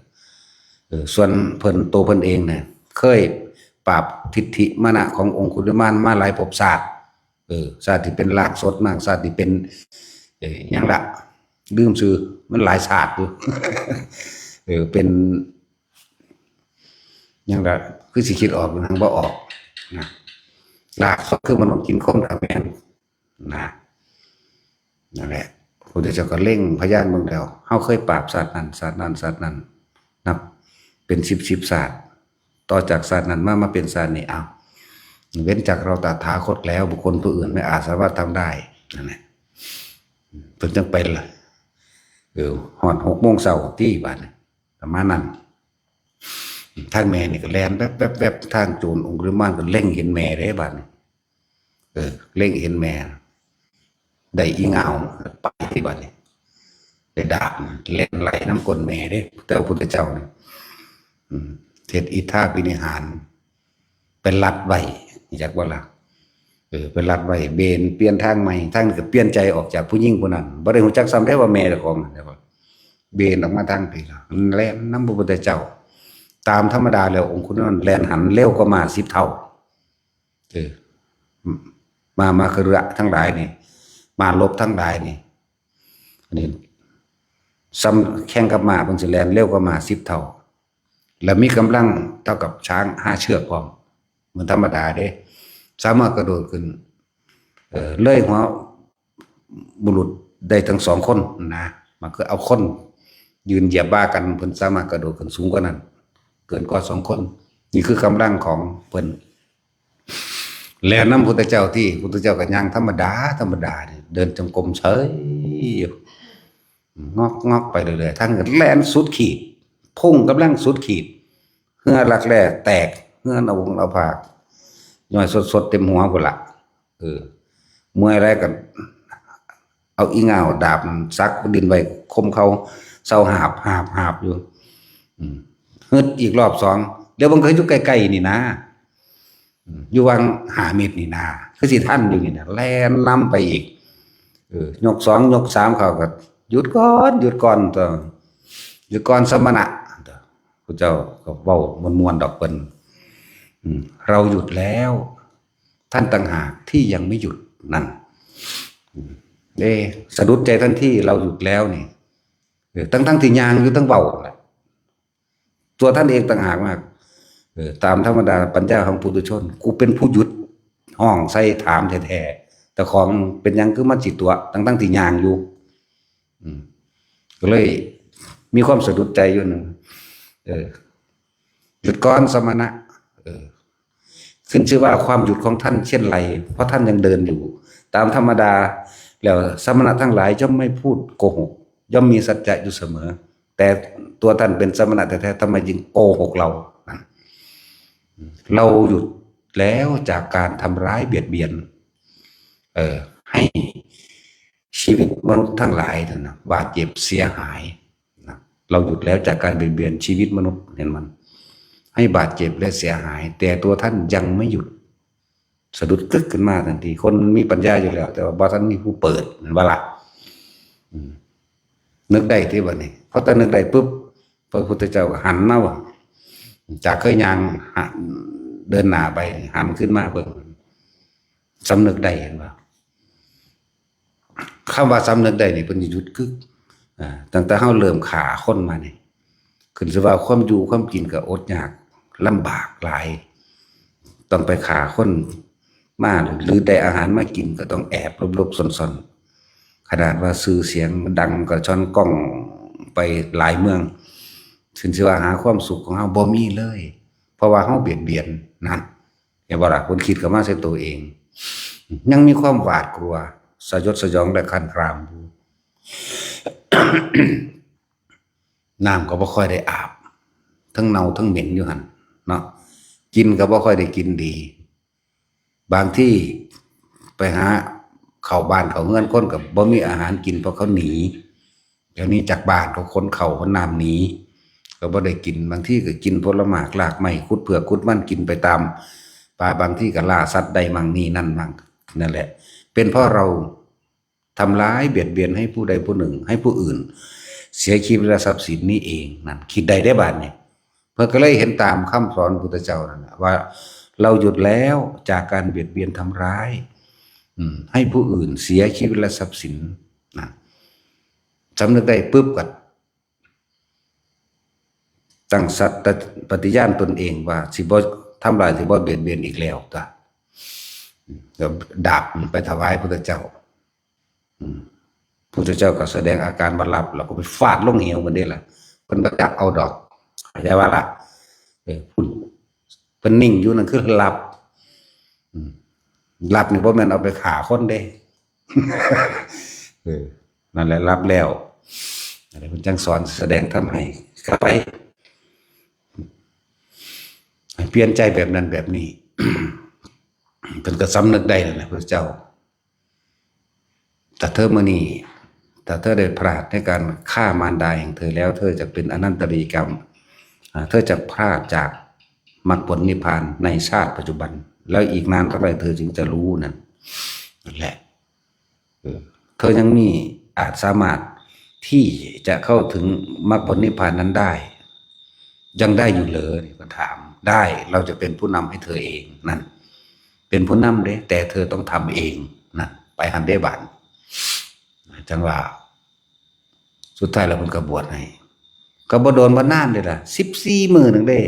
เออ ส่วนเพิ่น ตัวเพิ่นเองเนี่ย เคยปราบทิฏฐิมานะขององคุลิมานมาหลายภพชาติ เออ ชาติที่เป็นรากสดมาก ชาติที่เป็น เอ่อ หยังละ ลืมชื่อ มันหลายชาติอยู่ เออ เป็น หยังละ คือสิคิดออก หยังบ่ออก นะ รากสดคือมนุษย์กินคน ก็แม่น นะ นั่นแหละ พระพุทธเจ้าก็เล็งพยานเบิ่งแล้ว เฮาเคยปราบสัตว์นั้น สัตว์นั้น สัตว์นั้น นับเป็นสิบ สิบชาติ ต่อจากชาตินั้นมา มาเป็นชาตินี้ อ้าว เว้นจากเราตถาคตแล้ว บุคคลผู้อื่นไม่อาจสามารถทำได้ นั่นแหละ เพิ่นจังไปละ เออ ฮอดหกโมงเช้าตี้ บาดนี้ ประมาณนั้น ทางแม่นี่ก็แล่นแวบๆๆ ทางโจรองคุลิมานก็เล็งเห็นแม่เด้ บาดนี้ เออ เล็งเห็นแม่ ได้อีเหง้า ไปที่ บาดนี้ ได้ดาบ แล่นไล่นำก้นแม่เด้ แต่พระพุทธเจ้านี่ อืม เฮ็ดอิทธาภินิหาร ไปรัดไว้ จักบ่ล่ะ เออ ไปรัดไว้ เบนเปลี่ยนทางใหม่ ทางนี้ก็เปลี่ยนใจออกจากผู้หญิงผู้นั้น บ่ได้ฮู้จักซ้ำเด้ว่าแม่เจ้าของ เบนออกมาทางพี้ล่ะ แล่นนำพระพุทธเจ้า ตามธรรมดาแล้วองคุลิมานแล่นหันเร็วกว่าม้าสิบเท่า เออ ม้า ม้าคฤหะทั้งหลายนี่ ม้าลบทั้งหลายนี่ อันนี้ ซ้ำแข่งกับม้า เพิ่นสิแล่นเร็วกว่าม้าสิบเท่า แล้วมีกำลังเท่ากับช้างห้าเชือกพร้อม เหมือนธรรมดาเด้ สามารถกระโดดขึ้น เอ่อ เลยหัวบุรุษได้ทั้งสองคนนะ มันก็เอาคนยืนเหยียบบ่ากัน เพิ่นสามารถกระโดดขึ้นสูงกว่านั้น เกินกว่าสองคน นี่คือกำลังของเพิ่น แล่นนำพุทธเจ้าตี้ พุทธเจ้าก็ย่างธรรมดา ธรรมดานี่ เดินจงกรมเฉยอยู่ งอกๆ ไปเรื่อยๆ ทางนั้นแล่นสุดขีด พุ่งกำลังสุดขีด เฮือลักแร้แตก เฮือเอาวงเอาผาก ย่อยสดๆ เต็มหัวพุ้นละ เออ เมื่อยแล้วก็ เอาอีเหง้าดาบสักดินไว้คมเขา เซาหาบหาบหาบอยู่ อืม ฮึดอีกรอบสอง เดี๋ยวมันก็อยู่ใกล้ๆ นี่นะ อืม อยู่วังห้าเมตรนี่นะ คือสิทันอยู่นี่นะ แล่นนำไปอีก เออ ยกสอง ยกสาม เขาก็ "หยุดก่อน หยุดก่อน เถาะ หยุดก่อนสมณะ" พุทธเจ้าก็เว้าม่วนๆ ดอกเพิ่น อืม "เราหยุดแล้ว ท่านต่างหากที่ยังไม่หยุด" นั่น อืม เอ๊ะ สะดุดใจทันที "เราหยุดแล้ว" นี่ เออ ทั้งๆ ที่ย่างอยู่ ทั้งเว้าแหละ ตัวท่านเองต่างหากว่า เออ ตามธรรมดาปัญญาของปุถุชน กูเป็นผู้หยุด ฮ้องใส่ถามแท้ๆ แต่ของเป็นหยังคือมันสิตั๋ว ทั้งๆ ที่ย่างอยู่ อืม ก็เลยมีความสะดุดใจอยู่หนึ่ง เออ "หยุดก่อนสมณะ" เออ ขึ้นชื่อว่าความหยุดของท่านเช่นไร เพราะท่านยังเดินอยู่ ตามธรรมดาแล้วสมณะทั้งหลายย่อมไม่พูดโกหก ย่อมมีสัจจะอยู่เสมอ แต่ตัวท่านเป็นสมณะแท้ๆ ทำไมจึงโกหกเรา นั่น "เราหยุดแล้วจากการทำร้ายเบียดเบียน เอ่อ ให้ชีวิตมนุษย์ทั้งหลาย" นั่นนะ "บาดเจ็บเสียหาย" นะ "เราหยุดแล้วจากการเบียดเบียนชีวิตมนุษย์" เห็นมัน "ให้บาดเจ็บและเสียหาย แต่ตัวท่านยังไม่หยุด" สะดุดกึกขึ้นมาทันที คนมันมีปัญญาอยู่แล้ว แต่ว่าบ่ทันมีผู้เปิด แม่นบ่ล่ะ อืม นึกได้ที่บัดนี้ พอแต่นึกได้ปุ๊บ พระพุทธเจ้าก็หันมาว่า จากเคยย่างหัน เดินหน้าไป หันขึ้นมาเบิ่ง สำนึกได้ เห็นบ่ คำว่าสำนึกได้นี่เพิ่นสิหยุดกึก อ่า ตั้งแต่เฮาเริ่มฆ่าคนมานี่ ขึ้นชื่อว่าความอยู่ความกินก็อดยากลำบากหลาย ต้องไปฆ่าคนมา หรือได้อาหารมากินก็ต้องแอบหลบๆ ซ่อนๆ ขนาดว่าชื่อเสียงดังก็ช่อนกล้องไปหลายเมือง ขึ้นชื่อว่าหาความสุขของเฮาบ่มีเลย เพราะว่าเฮาเบียดเบียน นั่น เห็นบ่ล่ะ คนคิดก็มาใส่ตัวเอง ยังมีความหวาดกลัว สยดสยองและคลานคลามอยู่ น้ำก็บ่ค่อยได้อาบ ทั้งเน่าทั้งเหม็นอยู่หั่นเนาะ กินก็บ่ค่อยได้กินดี บางทีไปหาเข้าบ้านเข้าเฮือนคนก็บ่มีอาหารกิน เพราะเขาหนี เดี๋ยวนี้จากบ้านเขาขนเข้าขนน้ำหนี ก็บ่ได้กิน บางทีก็กินผลหมากรากไม้ ขุดเผือกขุดมันกินไปตามป่า บางทีก็ล่าสัตว์ได้มั่งนี่นั่นมั่ง นั่นแหละ เป็นเพราะเราทำร้ายเบียดเบียนให้ผู้ใดผู้หนึ่ง ให้ผู้อื่น เสียชีวิตและทรัพย์สินนี้เอง นั่น คิดได้เด้บาดนี้ เพิ่นก็เลยเห็นตามคำสอนพุทธเจ้านั่นแหละ ว่าเราหยุดแล้วจากการเบียดเบียนทำร้าย อืม ให้ผู้อื่นเสียชีวิตและทรัพย์สิน นะ สำนึกได้ปุ๊บก็ตั้งสัตย์ปฏิญาณตนเองว่าสิบ่ทำร้าย สิบ่เบียดเบียนอีกแล้ว ก็ ก็ดาบไปถวายพุทธเจ้า อืม พุทธเจ้าก็แสดงอาการว่าหลับ แล้วก็ไปฟาดลงเหวมันได้ล่ะ เพิ่นบ่จับเอาดอก เข้าใจว่าล่ะ เออ เพิ่น เพิ่นนิ่งอยู่นั่นคือหลับ อืม หลับนี่บ่แม่นเอาไปฆ่าคนเด้ เออ นั่นแหละหลับแล้ว อะไรเพิ่นจังสอนแสดงธรรมให้ กลับไป ให้เปลี่ยนใจแบบนั้นแบบนี้ เพิ่นก็สำนึกได้แล้วนะพระเจ้า แต่เธอมื้อนี้ แต่เธอได้พลาดในการฆ่ามารดาแห่งเธอแล้ว เธอจะเป็นอนันตริยกรรม อ่า เธอจะพลาดจากมรรคผลนิพพานในชาติปัจจุบัน แล้วอีกนานเท่าไหร่เธอจึงจะรู้นั่น นั่นแหละ เออ เธอยังมีอาจสามารถที่จะเข้าถึงมรรคผลนิพพานนั้นได้ ยังได้อยู่เหรอ นี่ก็ถาม ได้ เราจะเป็นผู้นำให้เธอเองนั่น เป็นผู้นำเด้ แต่เธอต้องทำเองนั่น ไปหั้นเด้บาด จังว่า สุดท้ายแล้วเพิ่นก็บวชให้ ก็บ่โดนบ่นานเด้ล่ะ สิบสี่มื้อหนึ่งเด้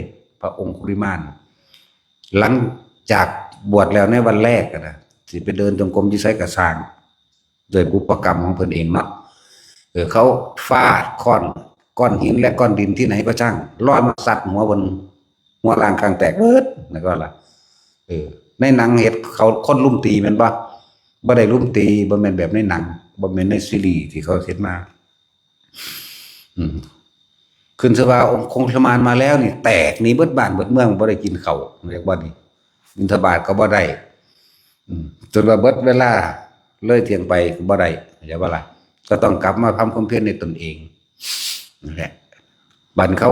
พระองคุลิมาน หลังจากบวชแล้วในวันแรกอะนะ สิไปเดินจงกรมอยู่ไสก็ซ่าง โดยบุพกรรมของเพิ่นเองเนาะ เออ เขาฟาดค้อน ก้อนหินและก้อนดินที่ไหนก็ช่าง ลอยมาซัดหัวเพิ่น หัวล้างข้างแตกเบิด แล้วก็ล่ะ เออ ในหนังเห็นเขาคนลุมตีแม่นบ่ บ่ได้ลุมตี บ่แม่นแบบในหนัง บ่แม่นในซีรีส์ที่เขาเฮ็ดมา อืม ขึ้นสภาองคุลิมานมาแล้วนี่ แตกหนีเบิดบ้านเบิดเมือง บ่ได้กินข้าว เรียกว่านี่ บิณฑบาตก็บ่ได้ อืม จนว่าเบิดเวลา เลยเที่ยงไปก็บ่ได้ เข้าใจบ่ล่ะ ก็ต้องกลับมาทำความเพียรในตนเอง นั่นแหละ บัดเขา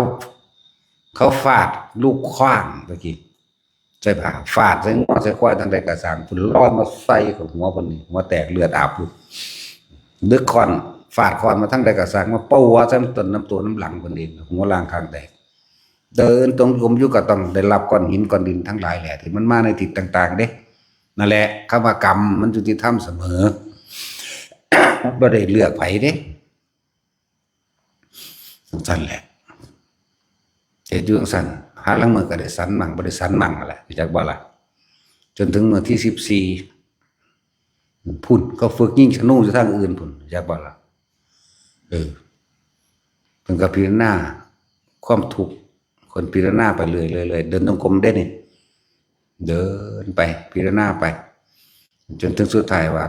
เขาฟาดลูกขว้างตะกี้ ใส่ผ้า ฟาดใส่งัวใส่ควายทางใดก็ซ่าง เพิ่นลอยมาใส่กับหัวเพิ่นนี่ หัวแตกเลือดอาบอยู่ ดึกค้อน ฟาดค้อนมาทางใดก็ซ่าง มาเป่าหัวใส่ต้นน้ำตัวน้ำหลังเพิ่นเอง หัวล้างข้างแตก เดินจงกรมอยู่ก็ต้องได้รับก้อนหินก้อนดินทั้งหลายแหละ ที่มันมาในทิศต่างๆ เด้ นั่นแหละ คำว่ากรรมมันยุติธรรมเสมอ บ่ได้เลือกไผเด้ จั่งซั่นแหละ เฮ็ดอยู่จั่งซั่น หาลางมื้อก็ได้สันมั่ง บ่ได้สันมั่งนั่นแหละ รู้จักบ่ล่ะ จนถึงมื้อที่สิบสี่ พุ้น เขาฝึกยิงธนูอยู่ทางอื่นพุ้น รู้จักบ่ล่ะ เออ เพิ่นก็พิจารณาความทุกข์ เพิ่นพิจารณาไปเรื่อยๆ เดินจงกรมเด้นี่ เดินไปพิจารณาไป จนถึงสุดท้ายว่า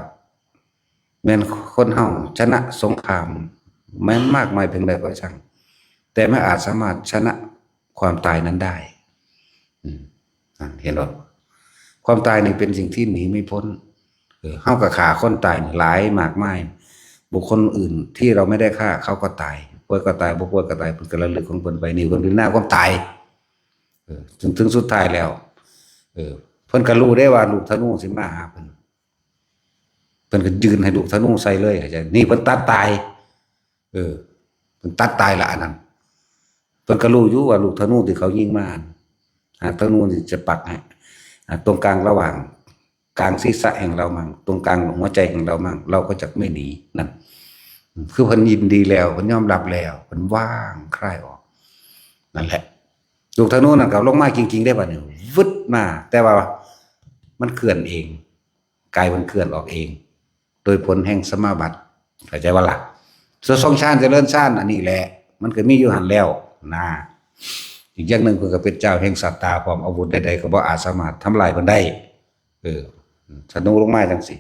แม่นคนเฮาชนะสงคราม แม้นมากมายเพียงใดก็ช่าง แต่ไม่อาจสามารถชนะความตายนั้นได้ อืม นั่น เห็นบ่ ความตายนี่เป็นสิ่งที่หนีไม่พ้น เออ เฮาก็ฆ่าคนตายนี่หลายมากมาย บุคคลอื่นที่เราไม่ได้ฆ่าเขาก็ตาย ป่วยก็ตาย บ่ป่วยก็ตาย เพิ่นก็ระลึกของเพิ่นไป นี่เพิ่นพิจารณาความตาย เออ จนถึงสุดท้ายแล้ว เออ เพิ่นก็รู้ได้ว่าลูกธนูสิมาหาเพิ่น เพิ่นก็ยื่นให้ลูกธนูใส่เลย เข้าใจ นี่เพิ่นตัดตาย เออ เพิ่นตัดตายละอันนั้น เพิ่นก็รู้อยู่ว่าลูกธนูที่เขายิงมา หากธนูนี่จะปักให้ อ่า ตรงกลางระหว่าง กลางศีรษะแห่งเรามั่ง ตรงกลางหัวใจแห่งเรามั่ง เราก็จะไม่หนีนั่น คือเพิ่นยินดีแล้ว เพิ่นยอมรับแล้ว เพิ่นวางคลายออก นั่นแหละ ลูกธนูนั่นก็ลงมาจริงๆ ได้บัดนี้ วึดมา แต่ว่ามันเคลื่อนเอง กายมันเคลื่อนออกเอง โดยผลแห่งสมาบัติ เข้าใจบ่ล่ะ ส่วนทรงฌานเจริญฌานอันนี้แหละ มันก็มีอยู่หั่นแล้วนะ อีกอย่างหนึ่งเพิ่นก็เป็นเจ้าแห่งสัตตาพร้อม อาวุธใดๆ ก็บ่อาจสามารถทำลายเพิ่นได้ เออ ธนูลงมาจั่งซี้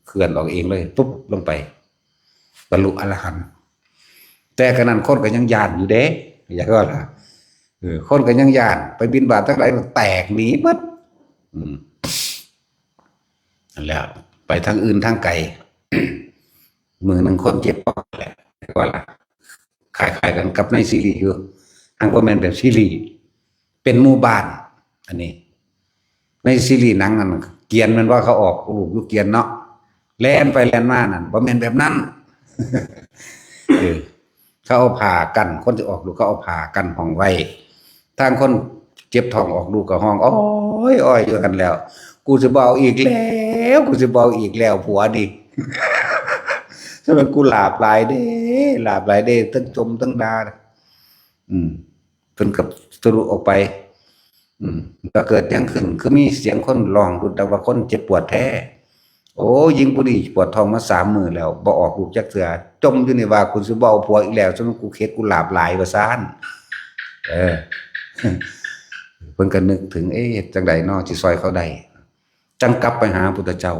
เคลื่อนออกเองเลย ปุ๊บ ลงไป บรรลุอรหันต์ แต่ขนาดนั้นคนก็ยังย้านอยู่เด้ เข้าใจบ่ล่ะ เออ คนก็ยังย้าน ไปบิณฑบาตทางใดมันแตกหนีหมด อืม นั่นแหละ ไปทางอื่นทางไกล มื้อหนึ่งคนเจ็บปอดแหละ ว่าล่ะ คล้ายๆ กันกับในซีรีส์อยู่ อันบ่แม่นแบบซีรีส์ เป็นหมู่บ้าน อันนี้ ในซีรีส์หนังนั่น เกวียนแม่นว่าเขาออกลูกอยู่เกวียนเนาะ แล่นไปแล่นมานั่น บ่แม่นแบบนั้น เออ เขาเอาผ้ากั้น คนสิออกลูก เขาเอาผ้ากั้นห้องไว้ ทางคนเจ็บท้องออกลูกก็ฮ้อง อ้อยอ้อยอยู่หั่นแหล้ว กูสิบ่เอาอีกแล้ว กูสิบ่เอาอีกแล้ว ผัวนี่ ฉะนั้นกูหลาบหลายเด้ หลาบหลายเด้ ทั้งชมทั้งด่า อืม เพิ่นก็ทะลุออกไป อืม ก็เกิดหยังขึ้น คือมีเสียงคนร้องดุดดังว่าคนเจ็บปวดแท้ โอ้ หญิงผู้นี้ปวดท้องมาสามมื้อแล้ว บ่ออกลูกจักเทื่อ จ่มอยู่นี่ว่า กูสิบ่เอาผัวอีกแล้ว จนกูเข็ดกูหลาบหลาย ว่าซั่น เออ เพิ่นก็นึกถึง เอ๊ะ เฮ็ดจั่งใดน้อ สิซ่อยเขาได้ จั่งกลับไปหาพุทธเจ้า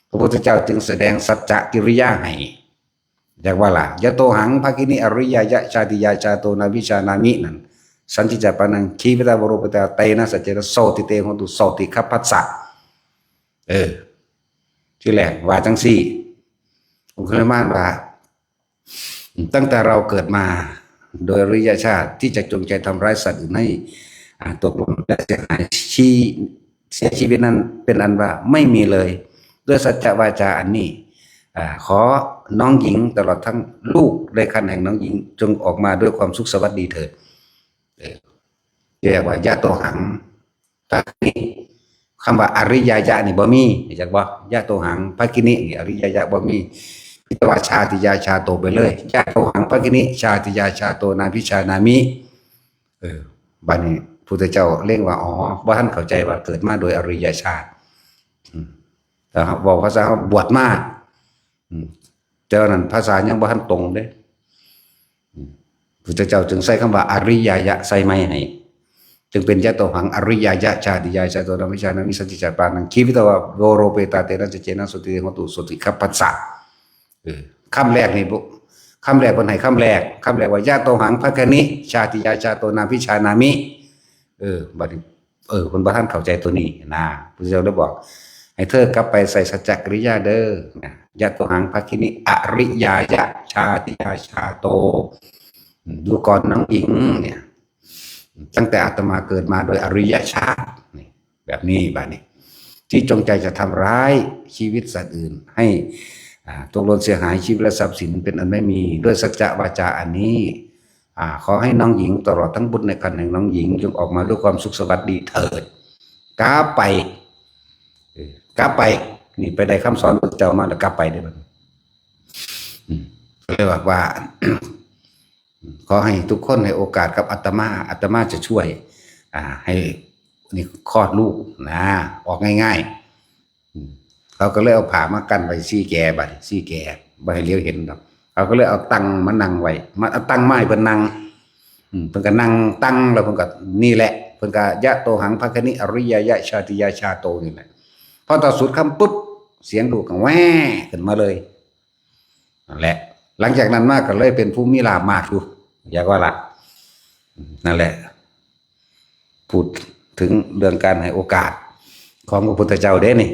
พระพุทธเจ้าจึงแสดงสัจจกิริยาให้ จักว่าล่ะ ยะโตหัง ภะคินิ อะริยายะ ชาติยา ชาโต นาภิชานามิ นั่น สันทิจจาปานัง ขีวิตาวโรปตา เตนะ สัจเจนะ โสติเต โหตุ โสติขัพพัสสะ เออ ที่แรกว่าจั่งซี่ องคุลิมานว่า ตั้งแต่เราเกิดมา โดยอริยชาติที่จะจงใจทำร้ายสัตว์อื่นให้ อ่า ตกหล่นและเสียหาย ชี เสียชีวิตนั้นเป็นอันว่าไม่มีเลย ด้วยสัจจวาจาอันนี้ อ่า ขอน้องหญิงตลอดทั้งลูกในครรภ์แห่งน้องหญิง จงออกมาด้วยความสุขสวัสดีเถิด เออ เรียกว่ายะโตหัง ภะคินิ คำว่าอะริยายะนี่บ่มี จักบ่ ยะโตหัง ภะคินิ นี่ อะริยายะบ่มี มีแต่ว่าชาติยา ชาโต ไปเลย ยะโตหัง ภะคินิ ชาติยา ชาโต นาภิชานามิ เออ บัดนี้พุทธเจ้าเล็งว่า อ๋อ บ่ทันเข้าใจว่าเกิดมาโดยอริยชาติ อืม แต่เว้าภาษาเฮา บวชมา อืม แต่ว่านั้นภาษายังบ่ทันตรงเด้ อืม พุทธเจ้าจึงใส่คำว่าอริยายะใส่ไม้ให้ จึงเป็นยะโตหัง อริยายะ ชาติยา ชาโต นาภิชานามิ สันทิจจาปานัง ขีวิตาวโรปตา เตนะ สัจเจนะ โสติเต โหตุ โสติขัพพัสสะ เออ คำแรกนี่ คำแรกเพิ่นให้คำแรก คำแรกว่ายะโตหัง ภะคินิ ชาติยา ชาโต นาภิชานามิ เออ บัดนี้ เออ เพิ่นบ่ทันเข้าใจตัวนี้นะ พุทธเจ้าเลยบอก ให้เธอกลับไปใส่สัจจกิริยาเด้อ นะ ยะโตหัง ภะคินิ อะริยายะ ชาติยา ชาโต อืม ดูก่อนน้องหญิง เนี่ย ตั้งแต่อาตมาเกิดมาโดยอริยชาติ นี่ แบบนี้ บัดนี้ ที่จงใจจะทำร้ายชีวิตสัตว์อื่น ให้ อ่า ตกหล่นเสียหายชีวิตและทรัพย์สินเป็นอันไม่มี ด้วยสัจจวาจาอันนี้ อ่า ขอให้น้องหญิงตลอดทั้งบุตรในครรภ์แห่งน้องหญิง จงออกมาด้วยความสุขสวัสดีเถิด กลับไป เออ กลับไป นี่ไปได้คำสอนพระเจ้ามาแล้วกลับไปได้บัดนี้ อืม ก็เลยบอกว่า ขอให้ทุกคนให้โอกาสกับอาตมา อาตมาจะช่วย อ่า ให้นี่คลอดลูกนะ ออกง่ายๆ อืม เขาก็เลยเอาผ้ามากั้นไว้สี่แก บัดนี้สี่แก บ่ให้เหลียวเห็นดอก เขาก็เลยเอาตังมานั่งไว้ มาเอาตังมาให้เพิ่นนั่ง อืม เพิ่นก็นั่งตังแล้วเพิ่นก็นี่แหละ เพิ่นก็ยะโตหัง ภะคินิ อะริยายะ ชาติยา ชาโต นี่แหละ พอต่อสุดคำปุ๊บ เสียงลูกก็แว่ขึ้นมาเลย นั่นแหละ หลังจากนั้นมาก็เลยเป็นผู้มีลาภมากอยู่ อยากว่าล่ะ นั่นแหละ พูดถึงเรื่องการให้โอกาสของพระพุทธเจ้าเด้นี่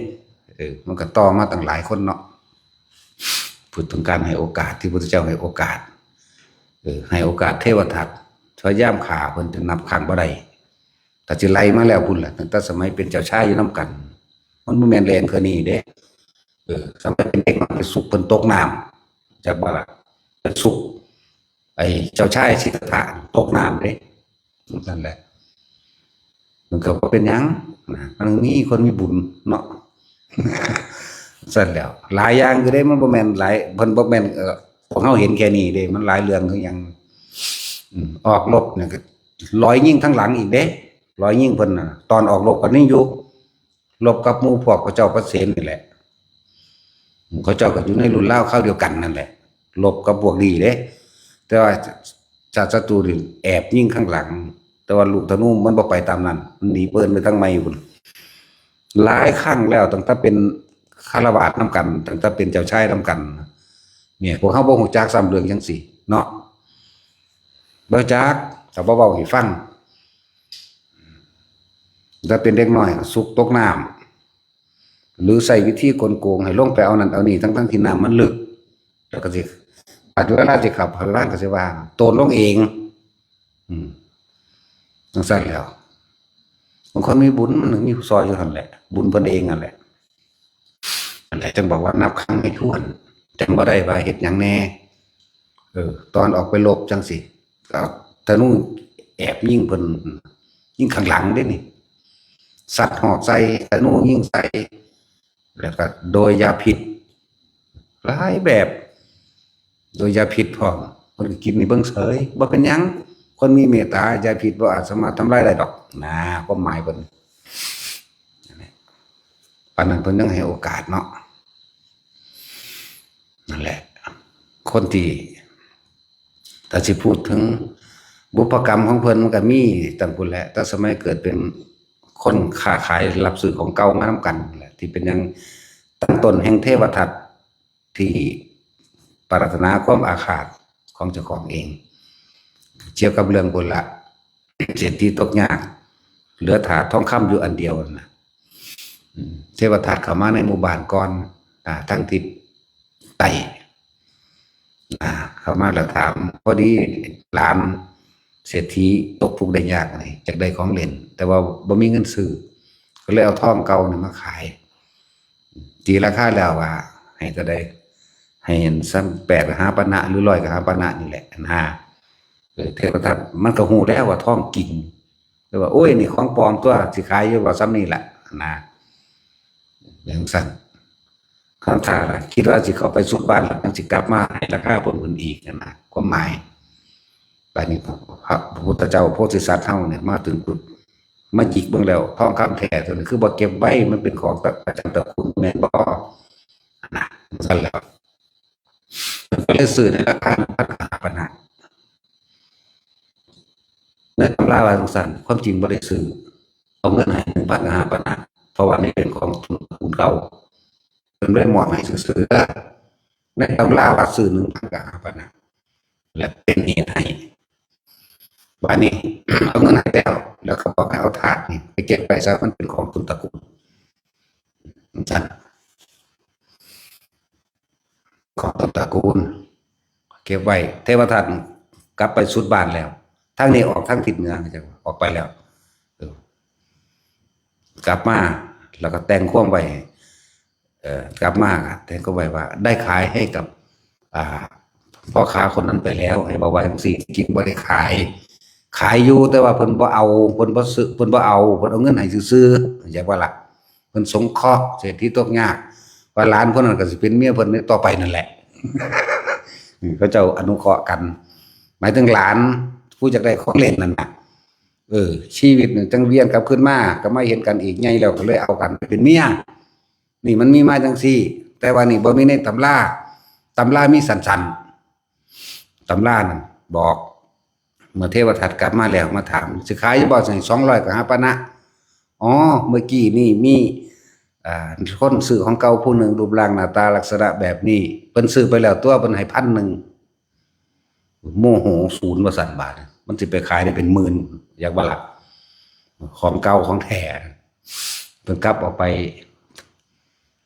เออ มันก็ต่อมาตั้งหลายคนเนาะ พูดถึงการให้โอกาสที่พระพุทธเจ้าให้โอกาส เออ ให้โอกาสเทวทัต พยายามฆ่าเพิ่นจนนับครั้งบ่ได้ ถ้าสิไล่มาแล้วพุ้นล่ะ ตั้งแต่สมัยเป็นเจ้าชายอยู่นำกัน มันบ่แม่นแรงเทื่อนี้เด้ เออ สมัยเป็นเด็กน้อยไปสุกเพิ่นตกน้ำ จักบ่ล่ะ ไปสุก ไอ้เจ้าชายสิทธัตถะตกน้ำเด้ นั่นแหละ มันก็บ่เป็นหยังนะ มันมีคนมีบุญเนาะ ซั่นแหล้ว หลายอย่างอยู่เด้ มันบ่แม่นหลาย เพิ่นบ่แม่น เอ่อ พวกเฮาเห็นแค่นี้เด้ มันหลายเรื่องคือหยัง อืม ออกรบเนี่ยก็ลอยยิงทางหลังอีกเด้ ลอยยิงเพิ่นน่ะ ตอนออกรบก็ยังอยู่ รบกับหมู่พวกพระเจ้าพระเสนนี่แหละ เขาเจ้าก็อยู่ในรุ่นราวคราวเดียวกันนั่นแหละ รบกับพวกนี้เด้ แต่ว่าชาติศัตรูนี่แอบยิงข้างหลัง แต่ว่าลูกธนูมันบ่ไปตามนั้น มันหนีเปิ้นไปทางใหม่พุ้น หลายครั้งแล้ว ตั้งแต่เป็นฆราวาสนำกัน ตั้งแต่เป็นเจ้าชายนำกัน เนี่ย พวกเฮาบ่ฮู้จักซ้ำเรื่องจังซี่เนาะ บ่จัก ถ้าบ่เว้าให้ฟัง ถ้าเป็นเด็กน้อยก็สุกตกน้ำ หรือใช้วิธีกลโกงให้ลงไปเอานั่นเอานี่ ทั้งๆที่น้ำมันลึก แล้วก็สิ อาจเวลาสิเข้าไปบ้านก็สิว่า โตนลงเอง อืม จังซั่นแหล้ว บางคนมีบุญมันมีผู้ซอยอยู่หั่นแหละ บุญเพิ่นเองนั่นแหละ อันไหนจังบอกว่านับครั้งไม่ถ้วน จำบ่ได้ว่าเฮ็ดหยังแน่ เออ ตอนออกไปรบจังซี่ ก็ธนูแอบยิงเพิ่น ยิงข้างหลังเด้นี่ สัตว์หอกใส่ ธนูยิงใส่ แล้วก็โดยยาพิษ หลายแบบ โดยยาพิษพร้อม เพิ่นก็กินให้เบิ่งเฉย บ่เป็นหยัง คนมีเมตตา ยาพิษบ่อาจสามารถทำลายได้ดอก นะ ความหมายเพิ่น นั่นแหละ ปานนั้นเพิ่นยังให้โอกาสเนาะ นั่นแหละ คนที่ ถ้าสิพูดถึงบุพกรรมของเพิ่นมันก็มีตั้งพุ้นแหละ แต่สมัยเกิดเป็นคนค้าขายรับซื้อของเก่ามานำกันแหละ ที่เป็นอย่างตั้งต้นแห่งเทวทัตที่ปรารถนาความอาฆาตของเจ้าของเอง เกี่ยวกับเรื่องพุ้นละ เศรษฐีตกยาก เหลือถาดทองคำอยู่อันเดียวนั่นนะ อืม เทวทัตเข้ามาในหมู่บ้านก่อน อ่า ทางทิศใต้ อ่า เข้ามาแล้วถาม พอดีหลานเศรษฐีตกทุกข์ได้ยากนี่ อยากได้ของเล่น แต่ว่าบ่มีเงินซื้อ ก็เลยเอาทองเก่านี่มาขาย ตีราคาแล้วว่า ให้เท่าใด ให้เห็นซ้ำแปดกหาปณะ หรือร้อยกหาปณะนี่แหละนะ เออ เทวทัตมันก็ฮู้แล้วว่าทองจริง แต่ว่า โอ้ย นี่ของปลอมตัว สิขายอยู่บ่ ซ้ำนี่แหละนะ จั่งซั้น คำถามล่ะ คิดว่าสิเข้าไปสุดบ้านแล้ว มันสิกลับมาให้ราคาเพิ่มขึ้นอีกนะ ความหมาย บาดนี้พระ พระพุทธเจ้าโพธิสัตว์เฮาเนี่ย มาถึงปุ๊บ มาหยิกเบิ่งแล้ว ทองคำแท้ตัวนี้คือบ่เก็บไว้ มันเป็นของประจำตระกูล แม่นบ่ นะ จั่งซั้นแล้ว ก็เลยซื้อในราคาหนึ่งพันกหาปณะ ในตำราว่าจั่งซั้น ความจริงบ่ได้ซื้อ เอาเงินให้หนึ่งพันกหาปณะ เพราะว่านี่เป็นของตระกูลเก่า เพิ่นเลยมอบให้ซื่อๆ ในตำราว่าซื้อหนึ่งพันกหาปณะ และเป็นเหตุให้ บาดนี้ เอาเงินให้แล้ว แล้วก็บอกให้เอาถาดนี่ไปเก็บไว้ซะ มันเป็นของต้นตระกูล จั่งซั้น ของต้นตระกูล เก็บไว้ เทวทัตกลับไปสุดบ้านแล้ว ทางนี้ออกทางทิศเหนือ ออกไปแล้ว เออ กลับมา แล้วก็แต่งความไว้ เอ่อ กลับมา แต่งความไว้ว่า ได้ขายให้กับ อ่า พ่อค้าคนนั้นไปแล้ว ให้บอกว่าจั่งซี้ จริงบ่ได้ขาย ขายอยู่ แต่ว่าเพิ่นบ่เอา เพิ่นบ่ซื้อ เพิ่นบ่เอา เพิ่นเอาเงินให้ซื่อๆ เข้าใจบ่ล่ะ เพิ่นสงเคราะห์เศรษฐีตกยาก ว่าหลานคนนั้นก็สิเป็นเมียเพิ่นในต่อไปนั่นแหละ อืม เขาเจ้าอนุเคราะห์กัน หมายถึงหลานผู้อยากได้ของเล่นนั่นน่ะ เออ ชีวิตนี่จั่งเวียนกลับคืนมา ก็มาเห็นกันอีก ใหญ่แล้วก็เลยเอากันไปเป็นเมีย นี่มันมีมาจั่งซี้ แต่ว่านี่บ่มีในตำรา ตำรามีสั้นๆ ตำรานั่นบอก เมื่อเทวทัตกลับมาแล้วมาถาม สิขายอยู่บ่ สองร้อยกหาปณะ อ๋อ เมื่อกี้นี่มี อ่า คนซื้อของเก่าผู้หนึ่ง รูปร่างหน้าตาลักษณะแบบนี้ เพิ่นซื้อไปแล้วตัว เพิ่นให้พันหนึ่ง โมโหศูนย์ว่าซั่น บาดนี้มันสิไปขายได้เป็นหมื่น อยากว่าล่ะ ของเก่าของแท้ เพิ่นกลับออกไป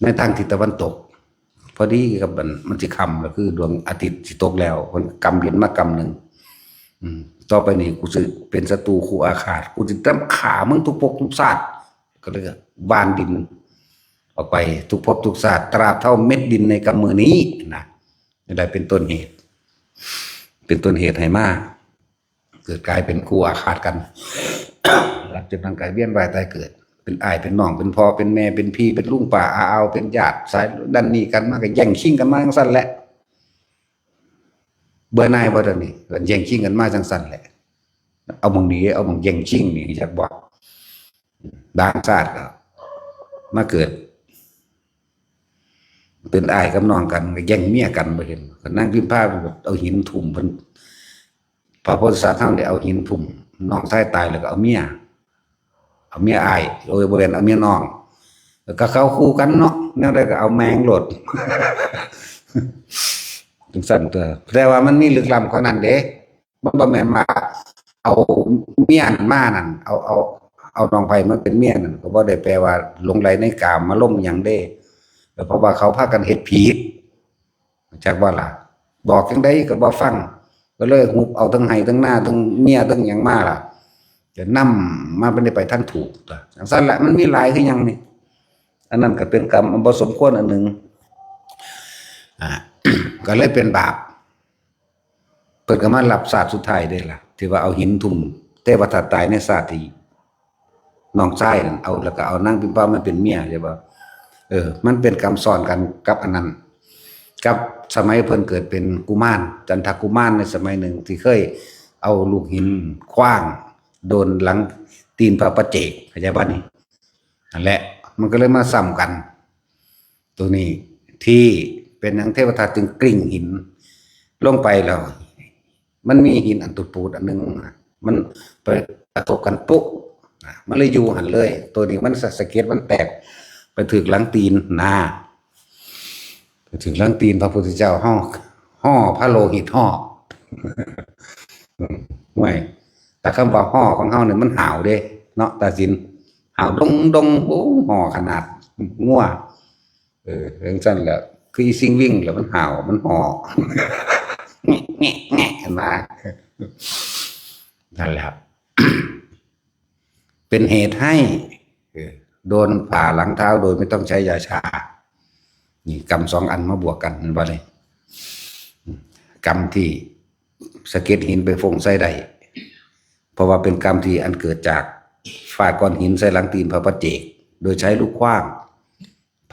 ในทางทิศตะวันตก พอดีกับมัน มันสิค่ำแล้ว คือดวงอาทิตย์สิตกแล้ว เพิ่นกำเหรียญมากำหนึ่ง อืม ต่อไปนี้กูสิเป็นศัตรูคู่อาฆาต กูสินำฆ่ามึงทุกภพทุกชาติ ก็เลยหว่านดินออกไปทุกภพทุกชาติ ตราบเท่าเม็ดดินในกำมือนี้นะ นี่แหละเป็นต้นเหตุ เป็นต้นเหตุให้มา เกิดกลายเป็นคู่อาฆาตกัน หลังจากนั้นก็เวียนว่ายตายเกิด เป็นอ้ายเป็นน้อง เป็นพ่อเป็นแม่ เป็นพี่เป็นลุงป้าอาอาว เป็นญาติสายนั่นนี่กันมา ก็แย่งชิงกันมาจั่งซั้นแหละ เบื่อหน่ายบ่ ตอนนี้ ก็แย่งชิงกันมาจั่งซั้นแหละ เอาหม่องนี้ เอาหม่องแย่งชิงนี่ จักบ่ บางชาติก็มาเกิด เป็นอ้ายกับน้องกัน ก็แย่งเมียกัน บ่เห็น ก็นางพิมพาเอาหินทุ่มเพิ่น พระโพธิสัตว์เฮาได้เอาหินทุ่ม น้องชายตายแล้วก็เอาเมีย เอาเมียอ้าย โอ้ย บ่แม่นเอาเมียน้อง แล้วก็เขาคู่กันเนาะ แนวใดก็เอาแม่งโลด จั่งซั้นตัว แต่ว่ามันมีลึกล้ำกว่านั้นเด้ มันบ่แม่นว่าเอาเมียนั่นมานั่น เอา เอา เอาน้องไผมาเป็นเมียนั่น ก็บ่ได้แปลว่าหลงใหลในกามารมณ์หยังเด้ เพราะว่าเขาพากันเฮ็ดผิด จักบ่ล่ะ บอกจั่งใดก็บ่ฟัง ก็เลยหุบเอาทั้งไฮ่ทั้งนาทั้งเมียทั้งหยังมาล่ะ จะนำมาบ่ได้ไปทางถูกตัว จั่งซั้นแหละ มันมีหลายคือหยังนี่ อันนั้นก็เป็นกรรมอันบ่สมควรอันหนึ่ง อ่า ก็เลยเป็นบาป เพิ่นก็มารับชาติสุดท้ายเด้ล่ะ ที่ว่าเอาหินทุ่มเทวทัตตายในชาติที่น้องชายนั่น เอา แล้วก็เอานางพิมพามาเป็นเมีย ใช่บ่ เออ มันเป็นกรรมซ้อนกันกับอันนั้น กับสมัยเพิ่นเกิดเป็นกุมาร จันทกุมารในสมัยหนึ่งที่เคยเอาลูกหินขว้างโดนหลังตีนพระปัจเจก เข้าใจบ่นี่ นั่นแหละ มันก็เลยมาซ้ำกัน ตัวนี้ที่ เป็นหยังเทวทัตจึงกริ่งหินลงไปแล้ว มันมีหินอันตุปูดอันหนึ่งนะมันไปกระทบกันปุ๊บนะมันเลยอยู่หันเลย ตัวนี้มันสะสะเก็ดมันแตก ไปถืกหลังตีนนะไปถืกหลังตีนพระพุทธเจ้าห่อห่อพระโลหิตห่ออืมห่วยแต่คำว่าห่อของเฮาเนี่ยมันหาวเด้เนาะตาสินหาวดงดงโอ้ห่อขนาดงัวเออจังซั่นแหละคืออีสิ่งวิ่งแล้วมันหาวมันห่อแงะแงะแงะมานั่นแหละครับ เป็นเหตุให้เออโดนผ่าหลังเท้าโดยไม่ต้องใช้ยาชา นี่กรรมสองอันมาบวกกันเห็นบ่นี่กรรมที่สะเก็ดหินไปฟงใส่ได้ เพราะว่าเป็นกรรมที่อันเกิดจากฟาดก้อนหินใส่หลังตีนพระปัจเจก โดยใช้ลูกขว้าง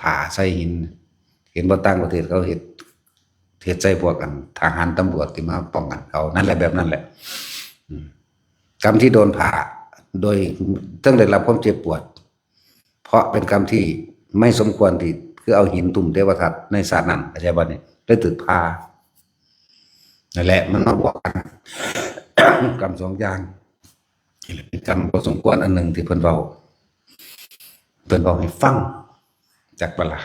ผ่าใส่หิน เห็นบ่ต่างประเทศเขาเฮ็ดเฮ็ดใส่พวกกันทหารตำรวจที่มาป้องกันเขานั่นแหละแบบนั้นแหละอืมกรรมที่โดนผ่า โดยต้องได้รับความเจ็บปวด เพราะเป็นกรรมที่ไม่สมควรที่คือเอาหินทุ่มเทวทัตในชาตินั้นเข้าใจบ่นี่ได้ถืกผ่านั่นแหละมันมาบวกกัน กรรมสองอย่างนี่แหละเป็นกรรมบ่สมควรอันหนึ่งที่เพิ่นเว้าเพิ่นเว้าให้ฟังจักบ่ล่ะ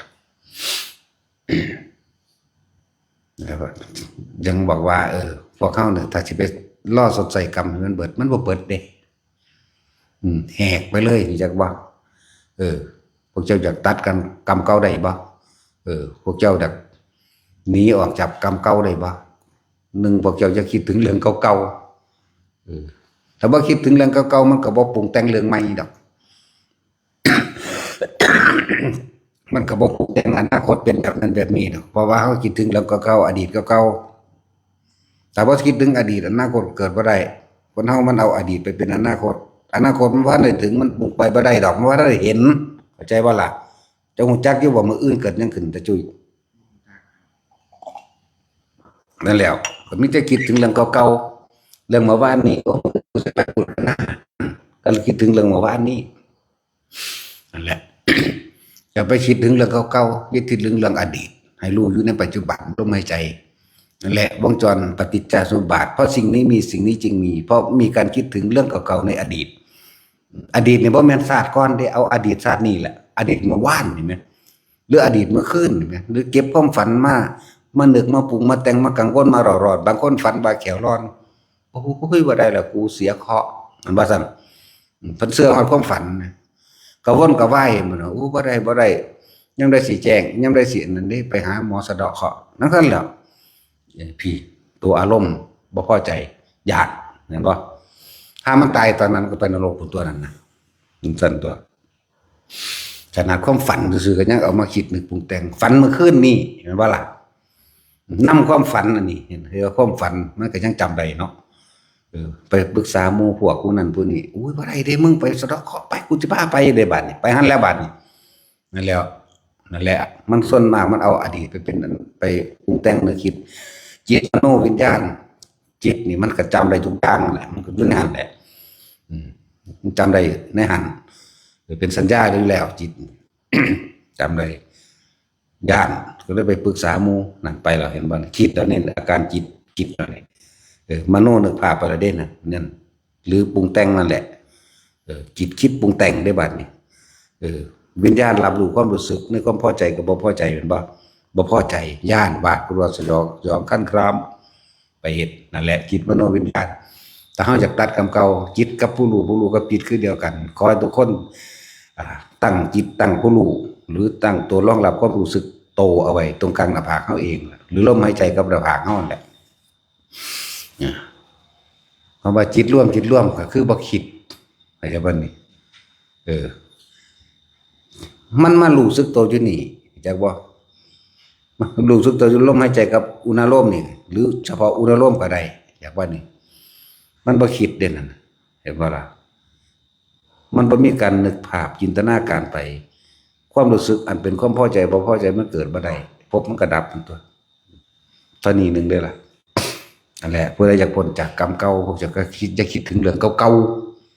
แล้วก็ยังบอกว่า เออ พวกเฮาเนี่ยถ้าสิไปรอชดใช้กรรมให้มันเบิดมันบ่เบิดเด้ อืมแหกไปเลยจักว่า เออ พวกเจ้าอยากตัดกันกรรมเก่าได้บ่เออ พวกเจ้าอยากหนีออกจากกรรมเก่าได้บ่หนึ่งพวกเจ้าอย่าคิดถึงเรื่องเก่าๆเออถ้าบ่คิดถึงเรื่องเก่าๆมันก็บ่ปรุงแต่งเรื่องใหม่ดอก มันก็บ่ปรุงแต่งอนาคตเป็นแบบนั้นแบบนี้ดอกเพราะว่าเฮาคิดถึงเรื่องเก่าๆอดีตเก่าๆ ถ้าบ่คิดถึงอดีตอนาคตเกิดบ่ได้คนเฮามันเอาอดีตไปเป็นอนาคต อนาคตมันบ่ทันได้ถึงมันปรุงไปบ่ได้ดอกมันบ่ทันได้เห็นเข้าใจบ่ล่ะเจ้าฮู้จักอยู่บ่มื้ออื่นเกิดหยังขึ้นตาจุ้ยนั่นแหล้วก็มีแต่คิดถึงเรื่องเก่าๆเรื่องเมื่อวานนี้โอ้กูสิไปพูดนะก็คิดถึงเรื่องเมื่อวานนี้ นั่นแหละ อย่าไปคิดถึงเรื่องเก่าๆอย่าคิดถึงเรื่องอดีต ให้รู้อยู่ในปัจจุบันลมหายใจนั่นแหละวงจรปฏิจจสมุปบาทเพราะสิ่งนี้มีสิ่งนี้จึงมี เพราะมีการคิดถึงเรื่องเก่าๆในอดีต อดีตเนี่ยบ่แม่นชาติก่อนเด้เอาอดีตชาตินี้แหละอดีตเมื่อวานเห็นไหมหรืออดีตเมื่อคืนเห็นไหมหรือเก็บความฝันมามานึกมาปรุงมาแต่งมากังวลมาหลอดๆบางคนฝันว่าแขวร้อนโอ้โหว่าได้แล้วกูเสียเคราะห์มันว่าซั่น เพิ่นเชื่อฮอดความฝันนะกระวนกระวายมันน่ะอู้บ่ได้บ่ได้ยามใดสิแจ้งยามใดสิอันนั้นเด้ไปหาหมอสะเดาะเคราะห์นั่นซั่นแหล้วเอ้ยพี่ตัวอารมณ์บ่พอใจย้านแม่นบ่ถ้ามันตายตอนนั้นก็ไปนรกพุ้นตัวนั้นนะมันซั่นตัวขนาดความฝันซื่อๆก็ยังเอามาคิดนึกปรุงแต่งฝันเมื่อคืนนี้แม่นบ่ล่ะนำความฝันอันนี้เห็นเห็นว่าความฝันมันก็ยังจำได้เนาะ เออไปปรึกษาหมู่พวกผู้นั้นผู้นี้อุ้ยบ่ได้เด้มึงไปสะเดาะเคราะห์ไปกูสิพาไปเด้บัดนี้ไปหั้นแล้วบัดนี้นั่นแหล้วนั่นแหละมันส่วนมากมันเอาอดีตไปเป็นอันไปปรุงแต่งนึกคิดจิตมโนวิญญาณจิตนี่มันก็จำได้ทุกอย่างนั่นแหละมันก็อยู่ในหั้นแหละอืมมันจำได้ในหั้นเป็นสัญญาอยู่แล้วจิตจำได้ ย้านก็เลยไปปรึกษาหมู่นั่นไปแล้วเห็นบ่คิดแล้วนี่อาการจิตคิดแล้วนี่เออมโนนึกภาพไปแล้วเด้นั่นนั่นหรือปรุงแต่งนั่นแหละเออจิตคิดปรุงแต่งได้บัดนี้เออวิญญาณรับรู้ความรู้สึกในความพอใจกับบ่พอใจเห็นบ่บ่พอใจย้านหวาดกลัวสยองสยองขั้นคราม ไปเฮ็ดนั่นแหละจิตมโนวิญญาณถ้าเฮาอยากตัดกรรมเก่าจิตกับผู้รู้ผู้รู้กับจิตคือเดียวกันขอให้ทุกคนอ่าตั้งจิตตั้งผู้รู้หรือตั้งตัวรองรับความรู้สึกโตเอาไว้ตรงกลางหน้าผากเฮาเองหรือลมหายใจกับหน้าผากเฮานั่นแหละเนี่ยคำว่าจิตรวมจิตรวมก็คือบ่คิดเข้าใจบ่นี่เออ มันมารู้สึกตัวอยู่นี่จักบ่รู้สึกตัวอยู่ลมหายใจกับอุณาโลมนี่หรือเฉพาะอุณาโลมก็ได้อยากว่านี่มันบ่คิดเด่นนั่นเห็นบ่ล่ะมันบ่มีการนึกภาพจินตนาการไป ความรู้สึกอันเป็นความพอใจบ่พอใจมันเกิดบ่ได้ภพมันก็ดับตัวเท่านี้หนึ่งเด้อล่ะอันแหละผู้ใดอยากพ้นจากกรรมเก่าพวกเจ้าก็คิดอย่าคิดถึงเรื่องเก่า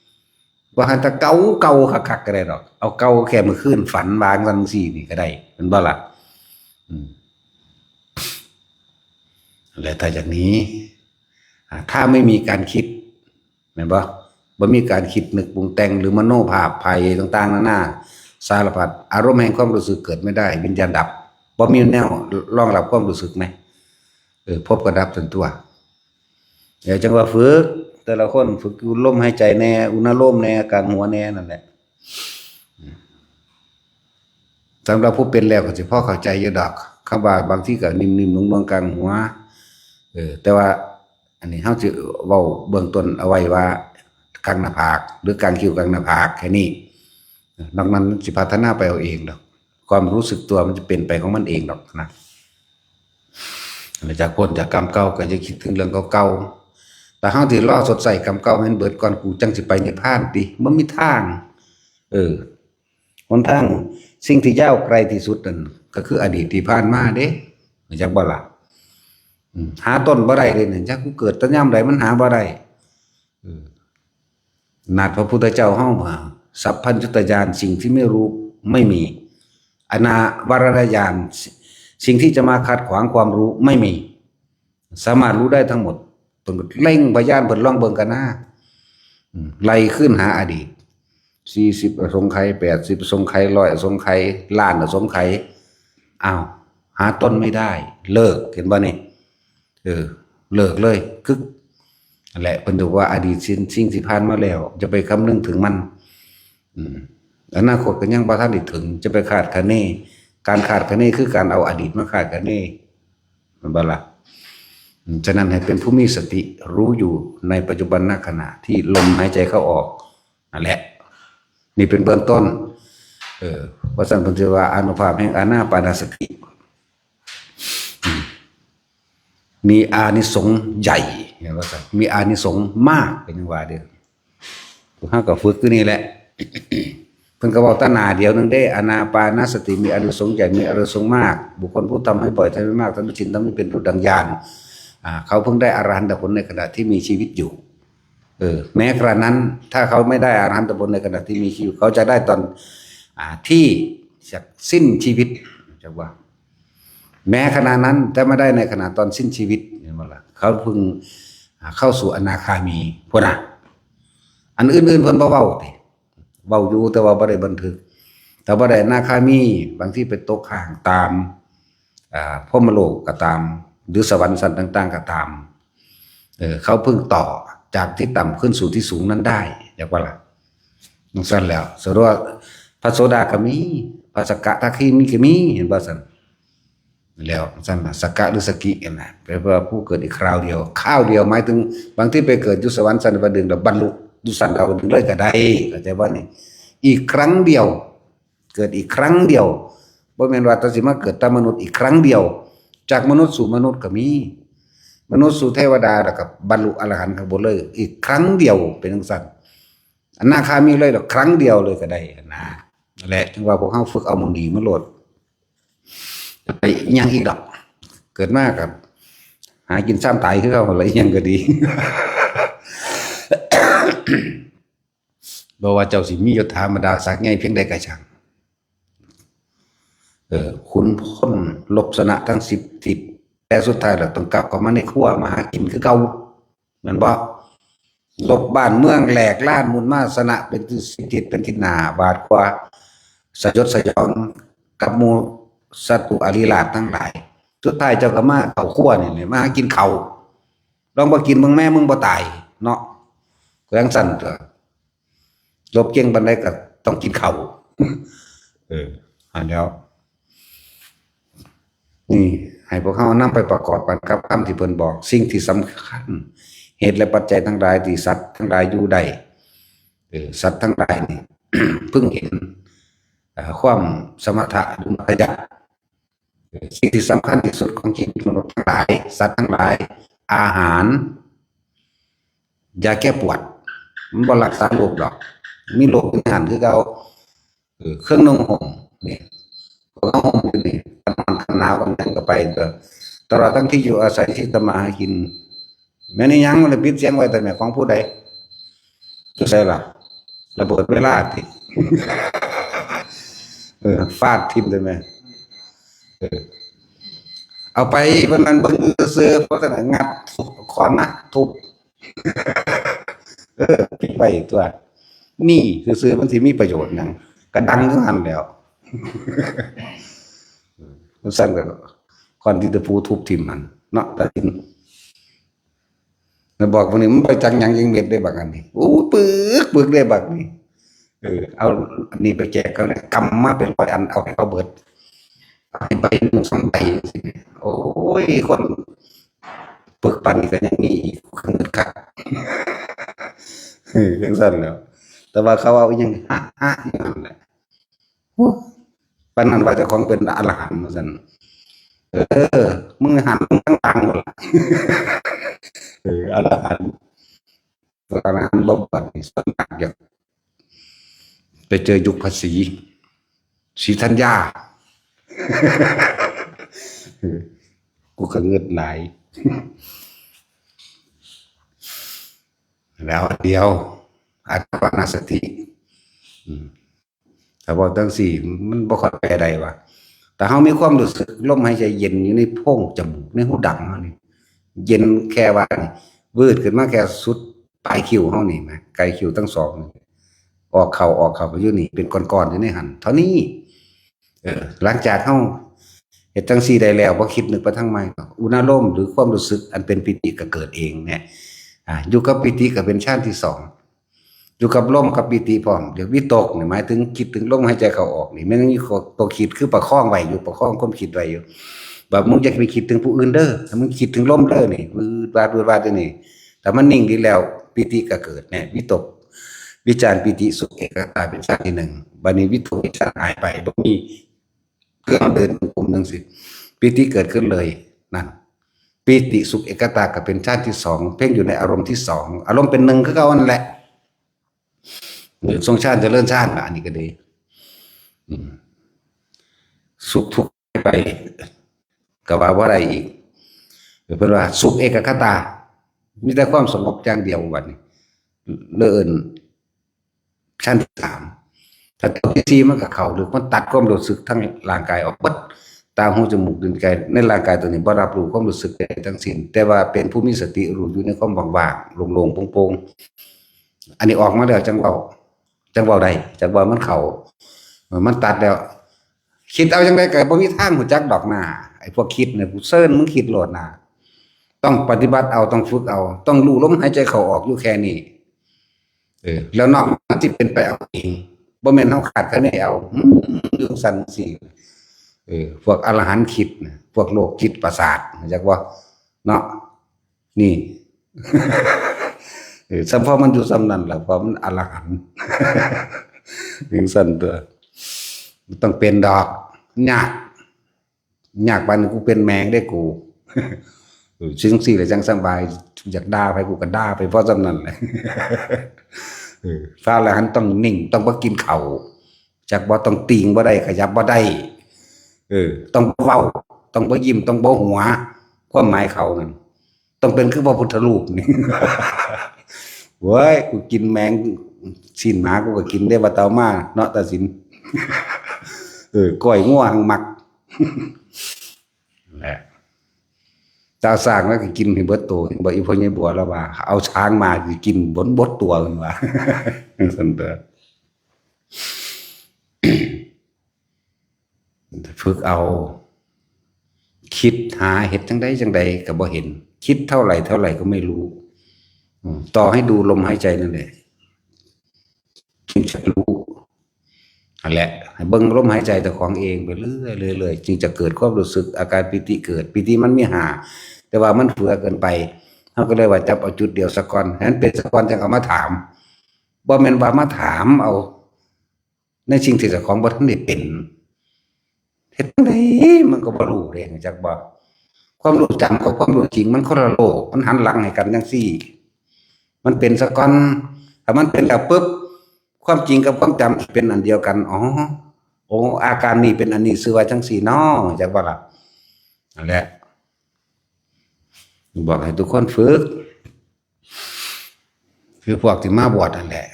ๆ ว่าหันแต่เก่าเก่าคักๆก็ได้ดอก เอาเก่าแค่มื้อคืนฝันวางซั่นซี่นี่ก็ได้แม่นบ่ล่ะอืม และถ้าอย่างนี้ อ่า ถ้าไม่มีการคิด แม่นบ่ บ่มีการคิดนึกปรุงแต่งหรือมโนภาพไปต่างๆนานา สารพัดอารมณ์แห่งความรู้สึกเกิดไม่ได้ วิญญาณดับ บ่มีแนวรองรับความรู้สึกไหม เออ พบกับดับทันตัว เดี๋ยวจังว่าฝึก แต่ละคนฝึกอยู่ลมหายใจแน่ อุณาโลมแน่ กลางหัวแน่นั่นแหละ สำหรับผู้เป็นแล้วก็สิพอเข้าใจอยู่ดอก คำว่าบางทีก็นิ่มๆ นวลๆ กลางหัว เออ แต่ว่าอันนี้เฮาสิเว้าเบื้องต้นเอาไว้ว่า กลางหน้าผาก หรือกลางคิ้วกลางหน้าผากแค่นี้ นอกนั้นสิพัฒนาไปเอาเองดอก ความรู้สึกตัวมันจะเป็นไปของมันเองดอกนะ หลังจากพ้นจากกรรมเก่าก็จะคิดถึงเรื่องเก่าๆ แต่เฮาสิรอชดใช้กรรมเก่าให้มันเบิดก่อน กูจั่งสิไปนิพพานติ บ่มีทาง เออ หนทาง สิ่งที่ยาวไกลที่สุดนั่นก็คืออดีตที่ผ่านมาเด้ รู้จักบ่ล่ะ อืม หาต้นบ่ได้เลยเนี่ย จักกูเกิดแต่ยามใดมันหาบ่ได้ เออ นาดพระพุทธเจ้าเฮาว่า สัพพัญญุตญาณ สิ่งที่ไม่รู้ไม่มี อนาวรณญาณ สิ่งที่จะมาขัดขวางความรู้ไม่มี สามารถรู้ได้ทั้งหมด เพิ่นก็เล็งพยานเพิ่นลองเบิ่งกันนะ อืม ไล่คืนหาอดีต สี่สิบอสงไขย แปดสิบอสงไขย ร้อยอสงไขย ล้านอสงไขย อ้าว หาต้นไม่ได้ เลิก เห็นบ่นี่ เออ เลิกเลย กึก นั่นแหละ เพิ่นบอกว่าอดีตสิ่ง สิ่งที่ผ่านมาแล้ว จะไปคำนึงถึงมัน อืม อนาคตก็ยังบ่ทันได้ถึง จะไปคาดคะเน การคาดคะเนคือการเอาอดีตมาคาดคะเน แม่นบ่ล่ะ อืม ฉะนั้นให้เป็นผู้มีสติรู้อยู่ในปัจจุบันขณะที่ลมหายใจเข้าออก นั่นแหละ นี่เป็นเบื้องต้น เออ ว่าซั่นเพิ่นสิว่าอานุภาพแห่งอานาปานสติ อืม มีอานิสงส์ใหญ่ เห็นบ่ครับ มีอานิสงส์มาก เป็นจั่งว่าเด้อ เฮาก็ฝึกอยู่นี่แหละ เพิ่นก็เว้าแต่หน้าเดียวหนึ่งเด้ อานาปานสติมีอานิสงส์ใหญ่ มีอานิสงส์มาก บุคคลผู้ทำให้บ่อย ทำให้มาก ทำให้ชิน ทำให้เป็นดุจดังญาณ อ่า เขาเพิ่งได้อรหันตผลในขณะที่มีชีวิตอยู่ เออ แม้กระนั้น ถ้าเขาไม่ได้อรหันตผลในขณะที่มีชีวิต เขาจะได้ตอน อ่า ที่จะสิ้นชีวิต จั่งว่า แม้ขณะนั้น แต่ไม่ได้ในขณะตอนสิ้นชีวิต เห็นบ่ล่ะ เขาเพิ่ง อ่า เข้าสู่อนาคามี พุ้นน่ะ อันอื่นๆ เพิ่นบ่เว้าติ เว้าอยู่แต่ว่าบ่ได้บันทึก แต่บ่ได้อนาคามี บางทีไปตกค้างตาม อ่า พรหมโลกก็ตาม หรือสวรรค์ชั้นต่างๆ ก็ตาม เออ เขาเพิ่งต่อจากที่ต่ำขึ้นสู่ที่สูงนั้นได้ จั่งว่าล่ะ จั่งซั่นแล้ว สรุปว่าพระโสดาก็มี พระสกทาคามีก็มี เห็นบ่ซั่น แล้วซั่นน่ะ สกหรือสกินั่นน่ะ แปลว่าผู้เกิดอีกคราวเดียว คราวเดียวหมายถึงบางทีไปเกิดอยู่สวรรค์ชั้นดาวดึงส์แล้วบรรลุอยู่ชั้นดาวดึงส์เลยก็ได้ เข้าใจบ่นี่ อีกครั้งเดียว เกิดอีกครั้งเดียว บ่แม่นว่าแต่สิมาเกิดแต่มนุษย์อีกครั้งเดียว จากมนุษย์สู่มนุษย์ก็มี มนุษย์สู่เทวดาแล้วก็บรรลุอรหันต์ข้างบนเลย อีกครั้งเดียวเป็นจั่งซั่น อนาคามีเลยดอก ครั้งเดียวเลยก็ได้นะ นั่นแหละ ถึงว่าพวกเฮาฝึกเอาหม่องนี้มาโลด ไปอิหยังอีกดอก เกิดมาก็หากินซ้ำตายคือเก่าหั่นล่ะ อิหยังก็ดี บ่ว่าเจ้าสิมียศถาบรรดาศักดิ์ใหญ่เพียงใดก็ช่าง เออ ขุนพลรบชนะทั้งสิบทิศ แต่สุดท้ายแล้วต้องกลับเข้ามาในครัวมาหากินคือเก่า แม่นบ่ รบบ้านเมืองแหลกลานหมุนมาชนะเป็นสิบทิศเป็นทิศหน้า หวาดกลัว สยดสยองกับหมู่ศัตรูอริราชทั้งหลาย สุดท้ายเจ้าก็มาเข้าครัวนี่แหละ มาหากินข้าว ลองบ่กินเบิ่งแม่ มึงบ่ตายเนาะ ก็จั่งซั่นตั่ว รบเก่งปานใดก็ต้องกินข้าว เออ อันแล้ว นี่ ให้พวกเฮานำไปประกอบกันกับคำที่เพิ่นบอก สิ่งที่สำคัญ เหตุและปัจจัยทั้งหลายที่สัตว์ทั้งหลายอยู่ได้ เออ สัตว์ทั้งหลายนี่ เพิ่งเห็น เอ่อ ความสมถะหรือมัธยะ เออ สิ่งที่สำคัญที่สุดของชีวิตมนุษย์ทั้งหลาย สัตว์ทั้งหลาย อาหาร ยาแก้ปวด มันบ่รักษาโรคดอก มีโรคอยู่ในหั้นคือเก่า เออ เครื่องนุ่งห่มนี่ พวกเฮาห่มอยู่นี่ คันร้อนคันหนาวคันหยังก็ไป ตลอดทั้งที่อยู่อาศัยที่ทำมาหากิน แม่นอีหยังมันปิดเสียงไว้แต่แม่ ของผู้ใด อยู่ไสล่ะ ระเบิดเวลาติ เออ ฟาดทิ่มได้ไหม เออ เอาไปเพิ่นนั่นเบิ่งซื่อๆ เพราะฉะนั้นงัดทุบขอนนะทุบ เออ ปิดไว้ตัว นี่ซื่อๆ มันสิมีประโยชน์หยัง กระดังอยู่หั่นแหล้ว มันสั่นก็ก่อนที่จะผู้ทุบทิ่มมันเนาะ แต่ แล้วบอกพวกนี้มันไปจังหยังยังเม็ดได้บักอันนี้ โอ้ ปึกปึกได้บักนี่ เออ เอาอันนี้ไปแจกเขาเลย กำมาเป็นร้อยอัน เอาให้เขาเบิด ให้ใบหนึ่งสองใบสิ โอ้ย คนปึกปันนี่ก็ยังมีอีก เงินคัก เออ จังซั่นแหล้ว แต่ว่าเขาเอาอีหยัง ฮะ ฮะ อยู่นั่นแหละ โอ้ ปานนั้นว่าเจ้าของเป็นอรหันต์ว่าซั่น เออ มึงหันมึงทั้งหลังหมดละ เออ อรหันต์ อรหันต์บ่บวชนี่ส่วนมากอยากไปเจอยุคพระศรี ศรีธัญญา เออ กูก็เงิดหลาย แล้วเดียว อาตาปานสติ อืม ถ้าเว้าจั่งซี้ มันบ่ค่อยแปลได้ว่า แต่เฮามีความรู้สึกลมหายใจเย็นอยู่ในโพรงจมูก ในหูดังเฮานี่ เย็นแค่ว่านี่ วืดขึ้นมาแค่สุดปลายคิ้วเฮานี่นะ ไกคิ้วทั้งสองนี่ ออกเข้า ออกเข้าไปอยู่นี่ เป็นก้อนๆ อยู่ในหั่น เท่านี้ เออ หลังจากเฮาเฮ็ดจั่งซี้ได้แล้ว บ่คิดนึกไปทางใหม่ อุณาโลมหรือความรู้สึกอันเป็นปีติก็เกิดเองเนี่ย อ่า อยู่กับปีติก็เป็นฌานที่สอง อยู่กับลมกับปีติพร้อม เดี๋ยววิตกเนี่ยหมายถึงคิดถึงลมหายใจเข้าออกนี่ มันยังมีตัวคิดคือประคองไว้อยู่ ประคองความคิดไว้อยู่ แบบมึงอย่าไปคิดถึงผู้อื่นเด้อ ถ้ามึงคิดถึงลมเด้อนี่ วืดวาด วืดวาดอยู่นี่ แต่มันนิ่งดีแล้ว ปีติก็เกิดเนี่ย วิตก วิจารปีติสุขเอกคตาเป็นฌานที่หนึ่ง บัดนี้วิตกวิจารหายไป บ่มีเครื่องเดินจงกรมจั่งซี้ ปีติเกิดขึ้นเลย นั่น ปีติสุขเอกคตาก็เป็นฌานที่สอง เพ่งอยู่ในอารมณ์ที่สอง อารมณ์เป็นหนึ่งคือเก่านั่นแหละ หรือทรงฌานเจริญฌานล่ะ อันนี้ก็ดี อืม สุขทุกข์ไป ก็ว่าบ่ได้อีก เพิ่นว่าสุขเอกคตา มีแต่ความสงบอย่างเดียวบัดนี้ เลิศ ชั้นที่สาม ถ้าตัวที่สี่มันก็เข้าลึก มันตัดความรู้สึกทั้งร่างกายออกเบิด ตา หู จมูก ลิ้น กาย ในร่างกายตัวนี้บ่รับรู้ความรู้สึกใดทั้งสิ้น แต่ว่าเป็นผู้มีสติรู้อยู่ในความว่างๆ โล่งๆ โปร่งๆ อันนี้ออกมาแล้วจั่งเว้า จั่งเว้าได้ จั่งว่ามันเข้า เออ มันตัดแล้ว คิดเอาจั่งใดก็บ่มีทางรู้จักดอกนา ไอ้พวกคิดเนี่ย กูเชิญมึงคิดโลดนา ต้องปฏิบัติเอา ต้องฝึกเอา ต้องรู้ลมหายใจเข้าออกอยู่แค่นี้ เออ แล้วนอกนั้นสิเป็นไปเอาเอง บ่แม่นเฮาคาดคะเนเอา อืม อยู่ซั่นสิ เออ พวกอรหันต์คิดนะ พวกโรคจิตประสาท รู้จักบ่ เนาะ นี่ เออ สำเพาะมันอยู่ส่ำนั้นล่ะ เพราะมันอรหันต์ จั่งซั่นตั๊ว บ่ต้องเป็นดอก ยาก ยากปานกูเป็นแมงเด้กู เออ จั่งซี้แหละจั่งสบาย อยากด่าไผกูก็ด่าไปเพราะส่ำนั้นแหละ เออ พระอรหันต์ต้องนิ่ง ต้องบ่กินข้าว จักบ่ ต้องติ่งบ่ได้ ขยับบ่ได้ เออ ต้องบ่เว้า ต้องบ่ยิ้ม ต้องบ่หัว ความหมายเขานั่น ต้องเป็นคือพระพุทธรูปนี่ เว้ย กูกินแมง ซี้นหมากูก็กินเด้ ว่าเต่ามาเนาะ ตาสิน เออ ก้อยงัวหังมัก แหละ เจ้าช้างแล้วก็กินให้เบิดโต เห็นบ่ อีพ่อใหญ่บัวแล้วว่า เอาช้างมาสิกินบนบดตัว เพิ่นว่า ซั่นเด้อ ฝึกเอา คิดหาเฮ็ดจั่งใดจั่งใดก็บ่เห็น คิดเท่าไหร่เท่าไหร่ก็ไม่รู้ อืม ต่อให้ดูลมหายใจนั่นแหละ จึงจะรู้ นั่นแหละ ให้เบิ่งลมหายใจเจ้าของเองไปเรื่อยๆ เรื่อยๆ จึงจะเกิดความรู้สึก อาการปีติเกิด ปีติมันมีห้า แต่ว่ามันเฟือเกินไป เฮาก็เลยว่าจับเอาจุดเดียวซะก่อน ให้มันเป็นซะก่อน จั่งเอามาถาม บ่แม่นว่ามาถามเอา ในสิ่งที่เจ้าของบ่ทันได้เป็น เฮ็ดจั่งใดมันก็บ่รู้เด้ รู้จักบ่ ความรู้จำกับความรู้จริงมันคนละโลก มันหันหลังให้กันจั่งซี้ มันเป็นซะก่อน ถ้ามันเป็นแล้วปุ๊บ ความจริงกับความจำเป็นอันเดียวกัน อ๋อ โอ้ อาการนี้เป็นอันนี้ ชื่อว่าจั่งซี้น้อ รู้จักบ่ล่ะ นั่นแหละ บอกให้ทุกคนฝึก คือพวกที่มาบวชนั่นแหละ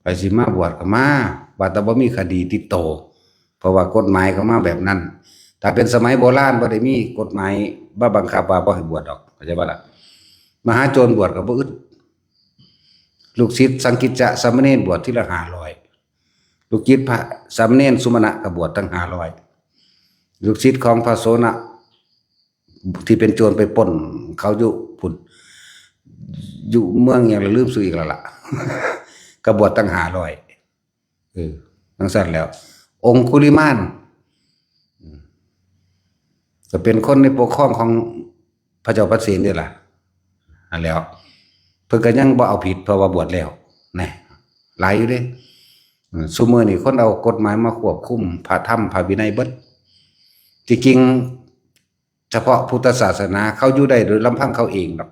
ไผสิมาบวชก็มา ว่าแต่บ่มีคดีติดโต เพราะว่ากฎหมายเขามาแบบนั้น ถ้าเป็นสมัยโบราณบ่ได้มีกฎหมายมาบังคับว่าบ่ให้บวชดอก เข้าใจบ่ล่ะ มหาโจรบวชก็บ่อึด ลูกศิษย์สังกิจจะสามเณรบวชทีละห้าร้อย ลูกศิษย์พระสามเณรสุมาณะก็บวชตั้งห้าร้อย ลูกศิษย์ของพระโสณะ ที่เป็นโจรไปปล้นเขาอยู่พุ้น อยู่เมืองหยังละ ลืมชื่ออีกแล้วล่ะ ก็บวชตั้งห้าร้อย เออ จั่งซั้นแล้ว องคุลิมาน อืม ก็เป็นคนในปกครองของพระเจ้าปเสนนี่ล่ะ อันแล้ว เพิ่นก็ยังบ่เอาผิด เพราะว่าบวชแล้ว นะ หลายอยู่เด้ อืม ซุมื้อนี้คนเอากฎหมายมาควบคุมพระธรรมพระวินัยเบิด จริงๆ เฉพาะพุทธศาสนาเขาอยู่ได้โดยลำพังเขาเองดอก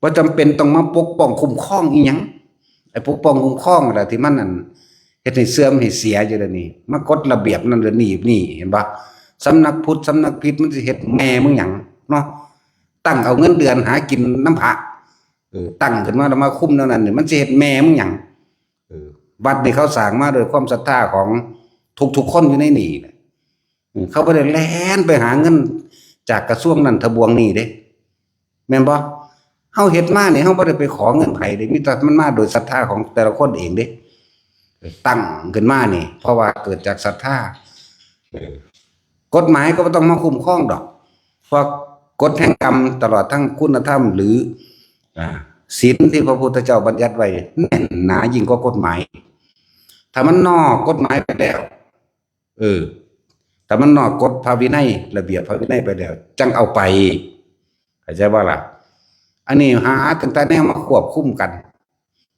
บ่จำเป็นต้องมาปกป้องคุ้มครองอีหยัง ไอ้ปกป้องคุ้มครองนั่นแหละที่มันนั่นเฮ็ดให้เสื่อมให้เสียอยู่เดี๋ยวนี้ มากฎระเบียบนั่นเดี๋ยวนี้นี่ เห็นบ่ สำนักพุทธสำนักผิดมันสิเฮ็ดแม่มึงหยังเนาะ ตั้งเอาเงินเดือนหากินนำพระ เออ ตั้งขึ้นมาแล้วมาคุมแนวนั้นนี่ มันสิเฮ็ดแม่มึงหยัง เออ วัดนี่เขาสร้างมาโดยความศรัทธาของทุกๆคนอยู่ในนี่แหละ อืม เขาบ่ได้แล่นไปหาเงินจากกระทรวงนั้นทะบวงนี่เด้ แม่นบ่ เฮาเฮ็ดมานี่ เฮาบ่ได้ไปขอเงินไผเด้ มีแต่มันมาโดยศรัทธาของแต่ละคนเองเด้ ตั้งขึ้นมานี่ เพราะว่าเกิดจากศรัทธา เออ กฎหมายก็บ่ต้องมาคุ้มครองดอก เพราะกฎแห่งกรรมตลอดทั้งคุณธรรม หรือ อ่า ศีลที่พระพุทธเจ้าบัญญัติไว้แน่นหนายิ่งกว่ากฎหมาย ถ้ามันนอกกฎหมายไปแล้ว เออ ถ้ามันนอกกฎพระวินัย ระเบียบพระวินัยไปแล้ว จั่งเอาไป เข้าใจบ่ล่ะ อันนี้หาตั้งแต่แนวมาควบคุมกัน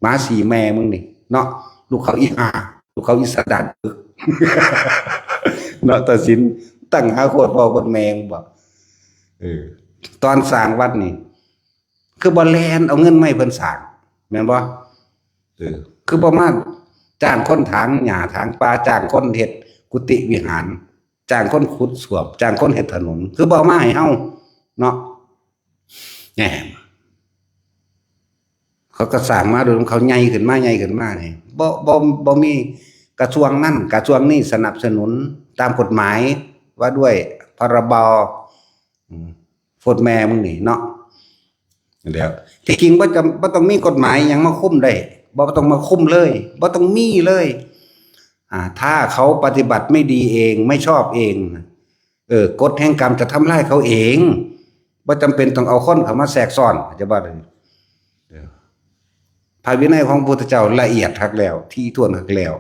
หมาสี่แม่มึงนี่ เนาะ ลูกเขาอีห่า ลูกเขาอีสันดานปึก เนาะ ตัดสิน ตั้งหาโคตรพ่อโคตรแม่มึงบ่ เออ ตอนสร้างวัดนี่ คือบ่แล่นเอาเงินมาให้เพิ่นสร้าง แม่นบ่ เออ คือบ่มาจ้างคนถางหญ้าถางป่า จ้างคนเฮ็ดกุฏิวิหาร จ้างคนขุดส้วม จ้างคนเฮ็ดถนน คือบ่เอามาให้เฮาเนาะ แหม เขาก็สร้างมาโดยเขาใหญ่ขึ้นมา ใหญ่ขึ้นมานี่ บ่ บ่ บ่มีกระทรวงนั่นกระทรวงนี่สนับสนุนตามกฎหมายว่าด้วย พรบ อืม โพดแม่มึงนี่เนาะ เดี๋ยว ที่จริงบ่จำ บ่ต้องมีกฎหมายหยังมาคุมได้ บ่ต้องมาคุมเลย บ่ต้องมีเลย อ่า ถ้าเขาปฏิบัติไม่ดีเอง ไม่ชอบเอง เออ กฎแห่งกรรมจะทำลายเขาเอง บ่จำเป็นต้องเอาคนเข้ามาแทรกซ้อน เข้าใจบ่ เดี๋ยว พระวินัยของพระพุทธเจ้าละเอียดคักแล้ว ถี่ถ้วนคักแล้ว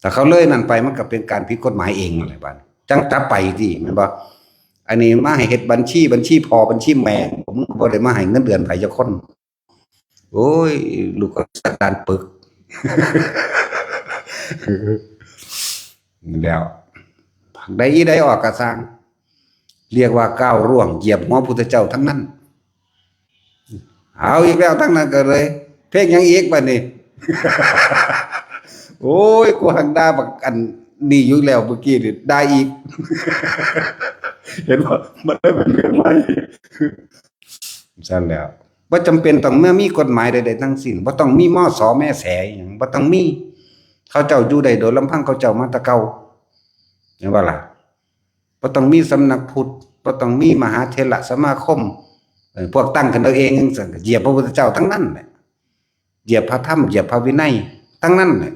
ถ้าเขาเลยนั่นไปมันก็เป็นการผิดกฎหมายเองนั่นแหละบัดนี้ จั่งจับไปติ แม่นบ่ อันนี้มาให้เฮ็ดบัญชี บัญชีพ่อ บัญชีแม่ มึงก็บ่ได้มาให้เงินเดือนไผจักคน โอ้ย ลูกก็สันดานปึก แล้ว ได้อีใดออกก็ซ่าง เรียกว่าก้าวล่วงเหยียบหัวพุทธเจ้าทั้งนั้น เอาอีกแล้วทั้งนั้นก็เลย เพลงหยังอีกบัดนี้ โอ้ย กูหักด่าบักอันนี้อยู่แล้วเมื่อกี้นี่ ด่าอีก เห็นบ่ มันเลยเป็นเรื่องใหม่ ซั่นแล้ว บ่จำเป็นต้องมามีกฎหมายใดๆทั้งสิ้น บ่ต้องมี มส แม่แสอิหยัง บ่ต้องมี เขาเจ้าอยู่ได้โดยลำพังเขาเจ้ามาแต่เก่า เห็นบ่ล่ะ บ่ต้องมีสำนักพุทธ บ่ต้องมีมหาเถรสมาคม เอ่อ พวกตั้งขึ้นเอาเองจั่งซั้น ก็เหยียบพระพุทธเจ้าทั้งนั้นแหละ เหยียบพระธรรม เหยียบพระวินัย ทั้งนั้นแหละ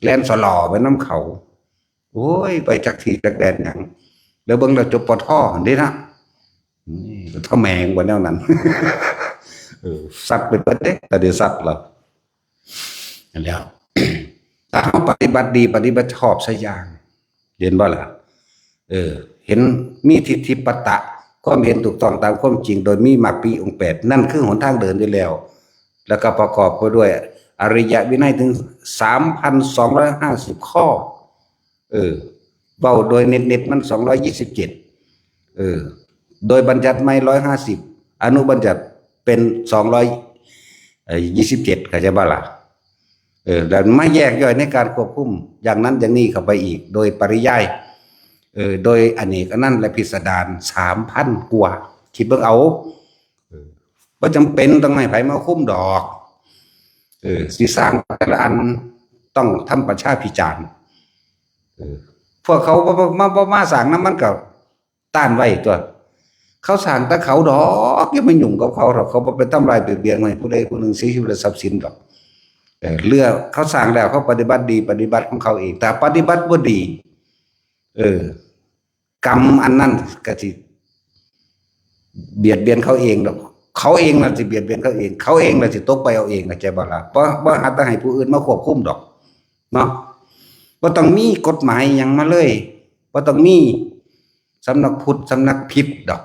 แล่นสลอไปนำเขา โอ้ย ไปจักที่จักแดนหยัง แล้วเบิ่งแล้ว จบปท หั่นเด้นะ นี่ก็ทะแมงกว่าแนวนั้น เออ สัตว์ไปเบิดเด้ แต่เดี๋ยวสัตว์เหรอ นั่นแหล้ว ถ้าเฮาปฏิบัติดี ปฏิบัติชอบซะอย่าง เห็นบ่ล่ะ เออ เห็นมีทิฏฐิปตะ ความเห็นถูกต้องตามความจริง โดยมีมรรคมีองค์แปด นั่นคือหนทางเดินอยู่แล้ว แล้วก็ประกอบไปด้วยอริยวินัยถึง สามพันสองร้อยห้าสิบ ข้อ เออ เว้าโดยเน็ตๆมัน สองร้อยยี่สิบเจ็ด เออ โดยบัญญัติใหม่ ร้อยห้าสิบ อนุบัญญัติเป็น สองร้อย เอ่อ ยี่สิบเจ็ด เข้าใจบ่ล่ะ เออ แล้วมาแยกย่อยในการควบคุม อย่างนั้นอย่างนี้เข้าไปอีก โดยปริยาย เออ โดยอเนกอนันต์และพิสดาร สามพัน กว่า คิดเบิ่งเอา เออ บ่จำเป็นต้องให้ไผมาคุมดอก เออ สิสร้างแต่ละอันต้องทำประชาพิจารณ์ เออ พวกเขาบ่บ่มาบ่มาสร้างนำมันก็ต้านไว้ตั๊ว เขาสร้างแต่เขาดอก อย่ามายุ่งกับเขาดอก เขาบ่ไปทำลายเบียดเบียนให้ผู้ใดผู้หนึ่งเสียชีวิตและทรัพย์สินดอก เออ เรื่องเขาสร้างแล้วเขาปฏิบัติดีปฏิบัติของเขาเอง แต่ปฏิบัติบ่ดี เออ กรรมอันนั้นก็สิเบียดเบียนเขาเองดอก เขาเองนั่นสิเบียดเบียนเขาเอง เขาเองนั่นสิตกไปเอาเอง เข้าใจบ่ล่ะ บ่บ่หาแต่ให้ผู้อื่นมาควบคุมดอก เนาะ บ่ต้องมีกฎหมายหยังมาเลย บ่ต้องมีสำนักพุทธสำนักผิดดอก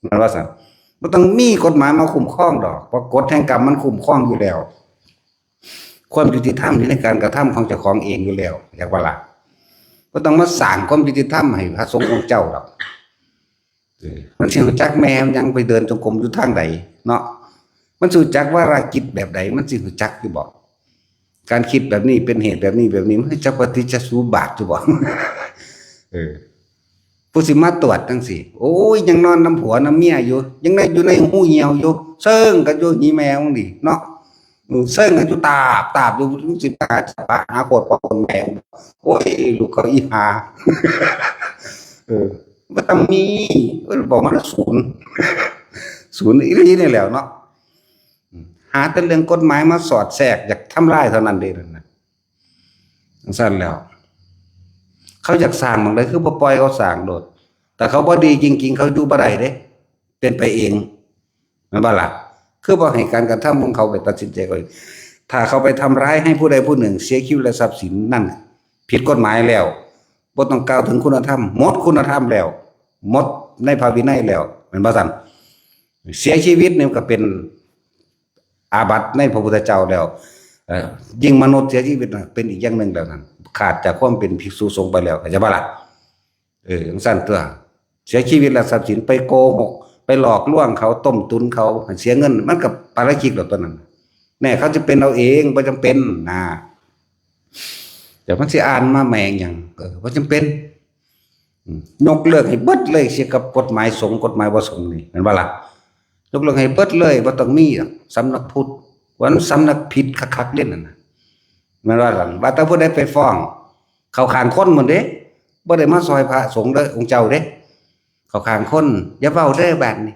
แม่นว่าซั่น บ่ต้องมีกฎหมายมาคุ้มครองดอก เพราะกฎแห่งกรรมมันคุ้มครองอยู่แล้ว ความยุติธรรมอยู่ในการกระทำของเจ้าของเองอยู่แล้ว เข้าใจบ่ล่ะ บ่ต้องมาสร้างความยุติธรรมให้พระสงฆ์องค์เจ้าดอก เออ มันสิรู้จักแม่มันยังไปเดินจงกรมอยู่ทางใดเนาะ มันสิรู้จักวาระจิตแบบใด มันสิรู้จักอยู่บ่ การคิดแบบนี้เป็นเหตุแบบนี้แบบนี้ มันรู้จักปฏิจจสมุปบาทอยู่บ่ เออ ผู้สิมาตรวจจังซี่ โอ้ย ยังนอนนำผัวนำเมียอยู่ ยังได้อยู่ในหูเหี่ยวอยู่ เซิงกันอยู่หีแม่มึงนี่เนาะ อืม เซิงกันอยู่ตาบตาบอยู่ มึงสิไปหาจับปลาหาโคตรพ่อโคตรแม่มึง โอ้ย ลูกเขาอีหา เออ บ่ต้องมี เออ บอกมาละศูนย์ ศูนย์อีหลีนี่แหล้วเนาะ อืม หาแต่เรื่องกฎหมายมาสอดแทรก อยากทำลายเท่านั้นเด้นั่นน่ะ จั่งซั้นแล้ว เขาอยากสร้างหม่องใดคือบ่ปล่อยเขาสร้างโลด แต่เขาบ่ดีจริงๆ เขาอยู่บ่ได้เด้ เป็นไปเอง แม่นบ่ล่ะ คือบ่ให้การกระทำของเขาไปตัดสินใจเขาเอง ถ้าเขาไปทำร้ายให้ผู้ใดผู้หนึ่งเสียชีวิตและทรัพย์สิน นั่นผิดกฎหมายแล้ว บ่ต้องกล่าวถึงคุณธรรม หมดคุณธรรมแล้ว หมดในพระวินัยแล้ว แม่นบ่ซั่น เสียชีวิตนี่ก็เป็นอาบัติในพระพุทธเจ้าแล้ว เอ่อ ยิ่งมนุษย์เสียชีวิตน่ะ เป็นอีกอย่างหนึ่งแล้วนั่น ขาดจากความเป็นภิกษุสงฆ์ไปแล้ว เข้าใจบ่ล่ะ เออ จั่งซั้นตั๊ว เสียชีวิตแล้วทรัพย์สินไปโกหก ไปหลอกลวงเขา ต้มตุนเขา ให้เสียเงิน มันก็ปาราชิกแล้วตั๊วนั้น แน่ เขาจะเป็นเอาเอง บ่จำเป็นนะ แต่มันสิอ่านมาแม่งหยัง เออ บ่จำเป็น อืม ยกเลิกให้เบิดเลยเสียกับกฎหมายสงฆ์ กฎหมายบ่สงฆ์นี่ แม่นบ่ล่ะ ยกเลิกให้เบิดเลย บ่ต้องมีหรอก สำนักพุทธ ว่ามันสำนักผิดคักๆ เด้นั่นน่ะ แม่นว่าล่ะ ว่าแต่ผู้ใดไปฟ้อง เข้าข้างคนหมดเด้ บ่ได้มาซอยพระสงฆ์เด้อ องค์เจ้าเด้ เข้าข้างคน อย่าเว้าเด้อบัดนี้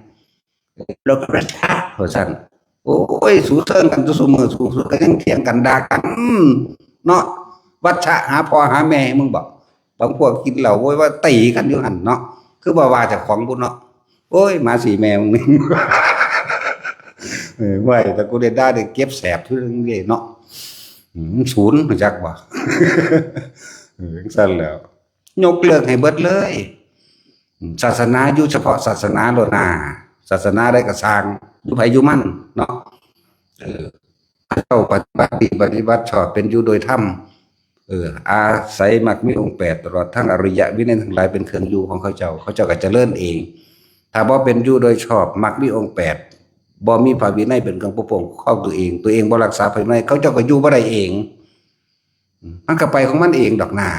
โลกประชา ว่าซั่น โอ้ย สู้เซิงกันซุมื้อ สู้ สู้กันยังเถียงกันด่ากัน อืม เนาะ วัชชะหาพ่อหาแม่มึงบ่ บางพวกกินเหล้าโวยวายตีกันอยู่หั่นเนาะ คือบ่ว่าเจ้าของบุญเนาะ โอ้ย หมาสีแม่มึง เออ ไหว แต่กูได้ด่าได้เก็บแสบทุเรื่องเลยเนาะ อืม ศูนย์ รู้จักบ่ เออ จั่งซั้นแล้ว ยกเลิกให้เบิดเลย อืม ศาสนาอยู่เฉพาะศาสนาโลดนา ศาสนาใดก็ซ่าง อยู่ไผอยู่มันเนาะ เออ เจ้าปฏิบัติดีปฏิบัติชอบเป็นอยู่โดยธรรม เออ อาศัยมรรคมีองค์แปด ตลอดทั้งอริยวินัยทั้งหลายเป็นเครื่องอยู่ของเขาเจ้า เขาเจ้าก็เจริญเอง ถ้าบ่เป็นอยู่โดยชอบ มรรคมีองค์แปด บ่มีพระวินัยเป็นเครื่องปกป้องคุ้มครองตัวเอง ตัวเองบ่รักษาพระวินัย เขาเจ้าก็อยู่บ่ได้เอง อืม มันก็ไปของมันเองดอกนา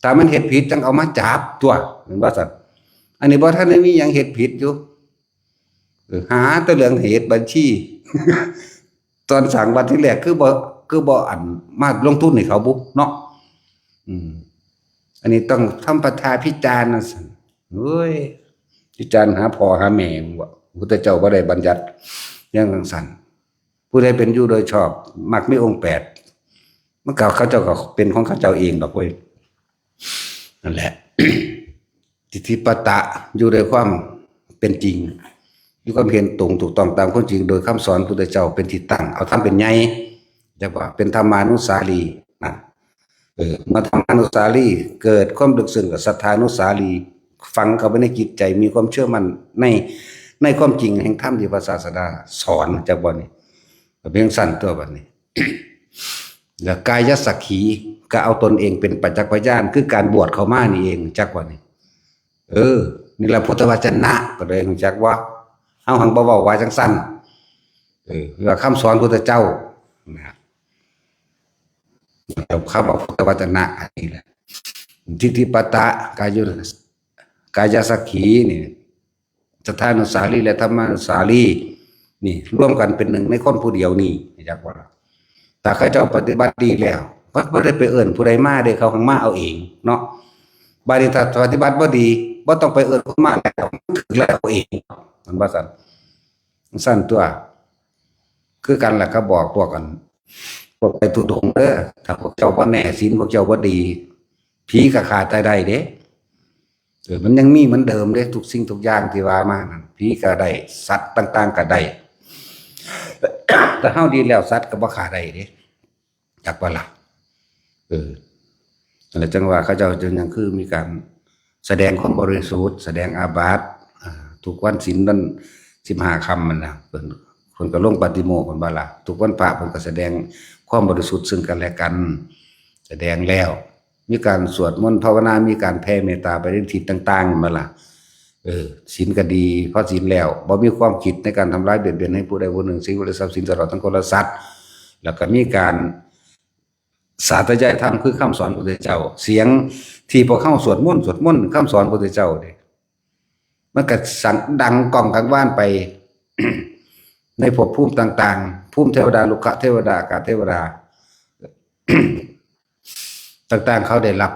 ถ้ามันเฮ็ดผิดจั่งเอามาจับตั๊ว แม่นบ่ซั่น อันนี้บ่ทันได้มีหยังเฮ็ดผิดอยู่ เออ หาแต่เรื่องเหตุบัญชี ตอนสร้างวัดที่แรกคือบ่ คือบ่อันมาลงทุนให้เขาบุเนาะ อืม อันนี้ต้องทำปทาพิจารณ์นะซั่น เฮ้ย พิจารณ์หาพ่อหาแม่มึงบ่ พุทธเจ้าบ่ได้บัญญัติอย่างจั่งซั้น ผู้ใดเป็นอยู่โดยชอบ มรรคมีองค์แปด มันก็เขาเจ้าก็เป็นของเขาเจ้าเองดอกเว้ย นั่นแหละ ทิฏฐิปตะ อยู่โดยความเป็นจริง อยู่ความเห็นตรงถูกต้องตามความจริง โดยคำสอนพุทธเจ้าเป็นที่ตั้ง เอาธรรมเป็นใหญ่ จักว่าเป็นธรรมานุสารีนะ เออ เมื่อธรรมานุสารีเกิดความลึกซึ้งกับศรัทธานุสารี ฝังเข้าไปในจิตใจ มีความเชื่อมั่นใน ในความจริงแห่งธรรมที่พระศาสดาสอน จักบ่นี่ ก็เป็นจั่งซั้นตั๊วบัดนี้ แล้วกายสักขี ก็เอาตนเองเป็นประจักษ์พยาน คือการบวชเข้ามานี่เอง จักบ่นี่ เออ นี่แหละพุทธวจนะ ก็เลยรู้จักว่า เฮาหังบ่เว้าว่าจั่งซั้น เออ ว่าคำสอนพุทธเจ้า นะ คำว่าพุทธวจนะอันนี้แหละ ทิฏฐิปตะ กายุ กายสักขีนี่ ศรัทธานุสารีและธรรมานุสารี นี่ รวมกันเป็นหนึ่งในคนผู้เดียวนี่ จักว่า ถ้าเขาเจ้าปฏิบัติดีแล้ว เพิ่นบ่ได้ไปเอิ้นผู้ใดมาเด้ เขาหังมาเอาเองเนาะ บาดนี้ถ้าปฏิบัติบ่ดี บ่ต้องไปเอิ้นคนมาแล้ว มันถือแล้วเอง มันว่าซั่น ซั่นตัว คือกันล่ะ เขาบอกพวกกัน พวกไปธุดงค์เด้อ ถ้าพวกเจ้าบ่แน่ศีล พวกเจ้าบ่ดี ผีก็ฆ่าตายได้เด้ เออ มันยังมีเหมือนเดิมเด้ ทุกสิ่งทุกอย่างที่ว่ามานั่น ผีก็ได้ สัตว์ต่างๆก็ได้ แต่เฮาดีแล้ว สัตว์ก็บ่ฆ่าได้เด้ จักว่าล่ะ เออ นั่นแหละ จังว่าเขาเจ้าจึงยังคือมีการแสดงความบริสุทธิ์ แสดงอาบัติ อ่า ทุกวันศีลนั่น สิบห้าค่ำมันนะ เพิ่น เพิ่นก็ลงปาฏิโมกข์ เพิ่นว่าล่ะ ทุกวันพระเพิ่นก็แสดงความบริสุทธิ์ซึ่งกันและกัน แสดงแล้ว มีการสวดมนต์ภาวนา มีการแผ่เมตตาไปในทิศต่างๆ แม่นบ่ล่ะ เออ ศีลก็ดี พอศีลแล้ว บ่มีความคิดในการทำร้ายเบียดเบียนให้ผู้ใดผู้หนึ่ง สิ่งใดทรัพย์สิน ตลอดทั้งคนและสัตว์ แล้วก็มีการสาธยายธรรม คือคำสอนพระพุทธเจ้า เสียงที่พวกเฮาสวดมนต์ สวดมนต์ คำสอนพระพุทธเจ้าเด้ มันก็สั่งดังก้องกังวานไป ในภพภูมิต่างๆ ภูมิเทวดา รุกขเทวดา อากาศเทวดา ต่างๆ เขาได้รับ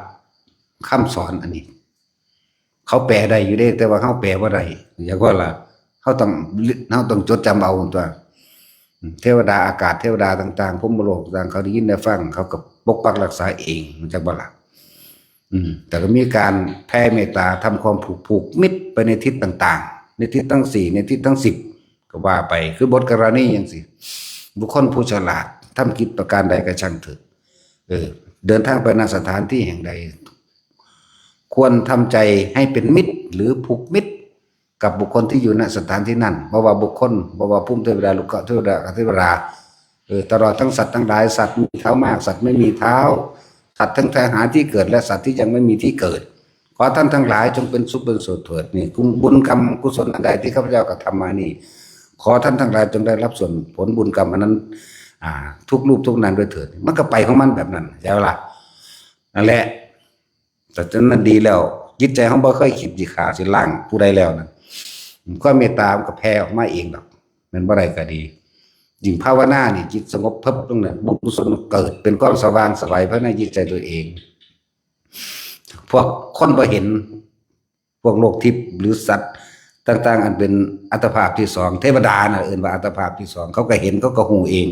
คำสอนอันนี้ เขาแปลได้อยู่เด้ แต่ว่าเฮาแปลบ่ได้ อยากว่าล่ะ เฮาต้อง เฮาต้องจดจำเอาตัว เทวดาอากาศ เทวดาต่างๆ พรหมโลกต่างๆ เขาได้ยินได้ฟัง เขาก็ปกปักรักษาเอง จักบ่ล่ะ อืม แต่ก็มีการแผ่เมตตา ทำความผูก ผูกมิตรไปในทิศต่างๆ ในทิศทั้งสี่ ในทิศทั้งสิบ ก็ว่าไป คือบทกรณีจังซี้ บุคคลผู้ฉลาด ทำกิจประการใดก็ช่างเถิด เออ เดินทางไปณสถานที่แห่งใด ควรทำใจให้เป็นมิตร หรือผูกมิตรกับบุคคลที่อยู่ณสถานที่นั่น บ่ว่าบุคคล บ่ว่าภูมิเทวดา รุกขเทวดา อากาศเทวดา เออ ตลอดทั้งสัตว์ทั้งหลาย สัตว์มีเท้ามาก สัตว์ไม่มีเท้า สัตว์ทั้งหลายหาที่เกิด และสัตว์ที่ยังไม่มีที่เกิด ขอท่านทั้งหลายจงเป็นสุขเป็นสุขเถิด นี่ บุญกรรมกุศลอันใดที่ข้าพเจ้ากระทำมานี่ ขอท่านทั้งหลายจงได้รับส่วนผลบุญกรรมอันนั้น อ่า ทุกรูปทุกนามด้วยเถิด มันก็ไปของมันแบบนั้น ใช่ปะล่ะ นั่นแหละ แต่จนนั้นดีแล้ว จิตใจเฮาบ่เคยคิดสิฆ่าสิล้างผู้ใดแล้วนะ ความเมตตามันก็แผ่ออกมาเองดอก แม่นบ่ได้ก็ดี ยิ่งภาวนานี่ จิตสงบเพิบตรงนั้น บุญกุศลมันเกิดเป็นความสว่างไสวภายในจิตใจตัวเอง พวกคนบ่เห็น พวกโลกทิพย์หรือสัตว์ต่างๆ อันเป็นอัตภาพที่สอง เทวดาน่ะเอิ้นว่าอัตภาพที่สอง เขาก็เห็น เขาก็ฮู้เอง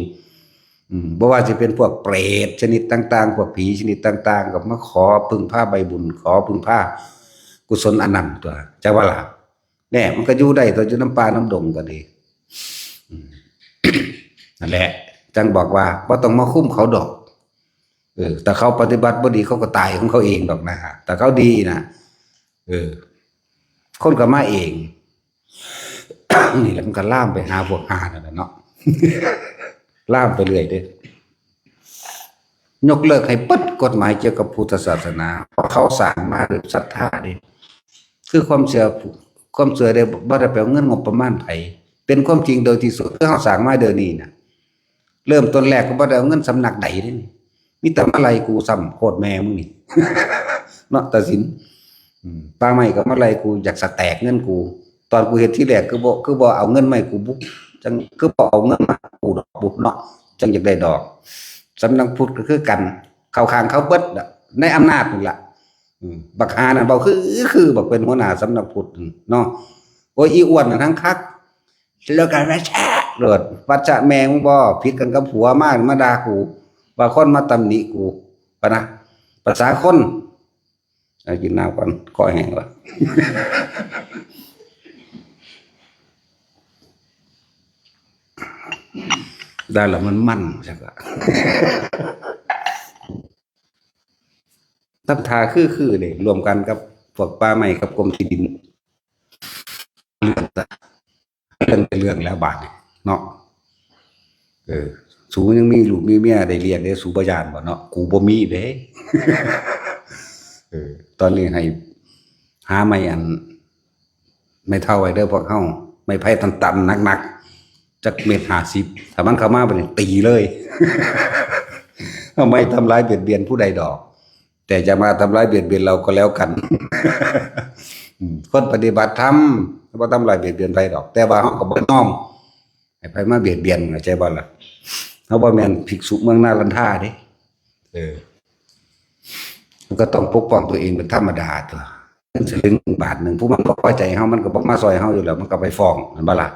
อืม บ่ว่าสิเป็นพวกเปรตชนิดต่างๆ พวกผีชนิดต่างๆ ก็มาขอพึ่งพาใบบุญ ขอพึ่งพากุศลอันนั้นตัว จักว่าล่ะ แน่ มันก็อยู่ได้ตัว อยู่นำป่านำดงก็ดี อืม นั่นแหละ จั่งบอกว่าบ่ต้องมาคุมเขาดอก เออ แต่เขาปฏิบัติบ่ดี เขาก็ตายของเขาเองดอกนะฮะ แต่เขาดีนะ เออ คนก็มาเอง นี่แหละ มันก็ลามไปหาพวกห่านั่นแหละเนาะ ลามไปเรื่อยเด้อ ยกเลิกให้เบิดกฎหมายเกี่ยวกับพุทธศาสนา เพราะเขาสร้างมาด้วยศรัทธาเด้ คือความเชื่อ ความเชื่อเด้ บ่ได้ไปเอาเงินงบประมาณไผ เป็นความจริงโดยที่สุด คือเขาสร้างมาเดี๋ยวนี้น่ะ เริ่มต้นแรกก็บ่ได้เอาเงินสำนักใดเด้ มีแต่มาไล่กูซ้ำ โคตรแม่มึงนี่ เนาะ ตาสิน อืม ป่าไม้ก็มาไล่กู อยากสะแตกเงินกู ตอนกูเฮ็ดทีแรกคือบ่ คือบ่เอาเงินมาให้กูบุ จั่ง คือบ่เอาเงินมาให้กูดอกบุเนาะ จั่งอยากได้ดอก สำนักพุทธก็คือกัน เข้าข้างเขาเบิดอะ ในอำนาจนั่นล่ะ อืม บักห่านั่นเว้าคือ คือบักเป็นหัวหน้าสำนักพุทธเนาะ โอ้ย อีอ้วนนั่นทั้งคัก แล้วกันว่าแชะโลด วัชชะแม่มึงบ่ ผิดกันกับผัวมา มาด่ากู ว่าคนมาตำหนิกู ปะนะ ภาษาคน เอากินน้ำก่อน คอแห้งละ ได้ละมันมันจังละ ทำท่าคือ คือเลย รวมกันกับพวกป่าไม้กับกรมที่ดิน เรื่อง เรื่อง เรื่องแล้วบาดนี้เนาะ เออ สูยังมีลูกมีเมียได้เลี้ยงเด้ สูบ่ย้านบ่เนาะ กูบ่มีเด้ เออ ตอนนี้ให้หาไม้อัน ไม้เท้าไว้เด้อพวกเฮา ไม้ไผ่ตันๆ หนักๆ จักเม็ดห้าสิบ ถ้ามันเข้ามาบัดนี้ตีเลย เอาไม้ทำร้ายเบียดเบียนผู้ใดดอก แต่จะมาทำร้ายเบียดเบียนเราก็แล้วกัน อืม คนปฏิบัติธรรมบ่ทำร้ายเบียดเบียนไผดอก แต่ว่าเฮาก็บ่ยอมให้ไผมาเบียดเบียน เข้าใจบ่ล่ะ เฮาบ่แม่นภิกษุเมืองนาลันทาเด้ เออ มันก็ต้องปกป้องตัวเองเป็นธรรมดาตัว เงินสลึงบาทหนึ่ง ผู้มันบ่พอใจเฮา มันก็บ่มาซอยเฮาอยู่แล้ว มันก็ไปฟ้อง แม่นบ่ล่ะ?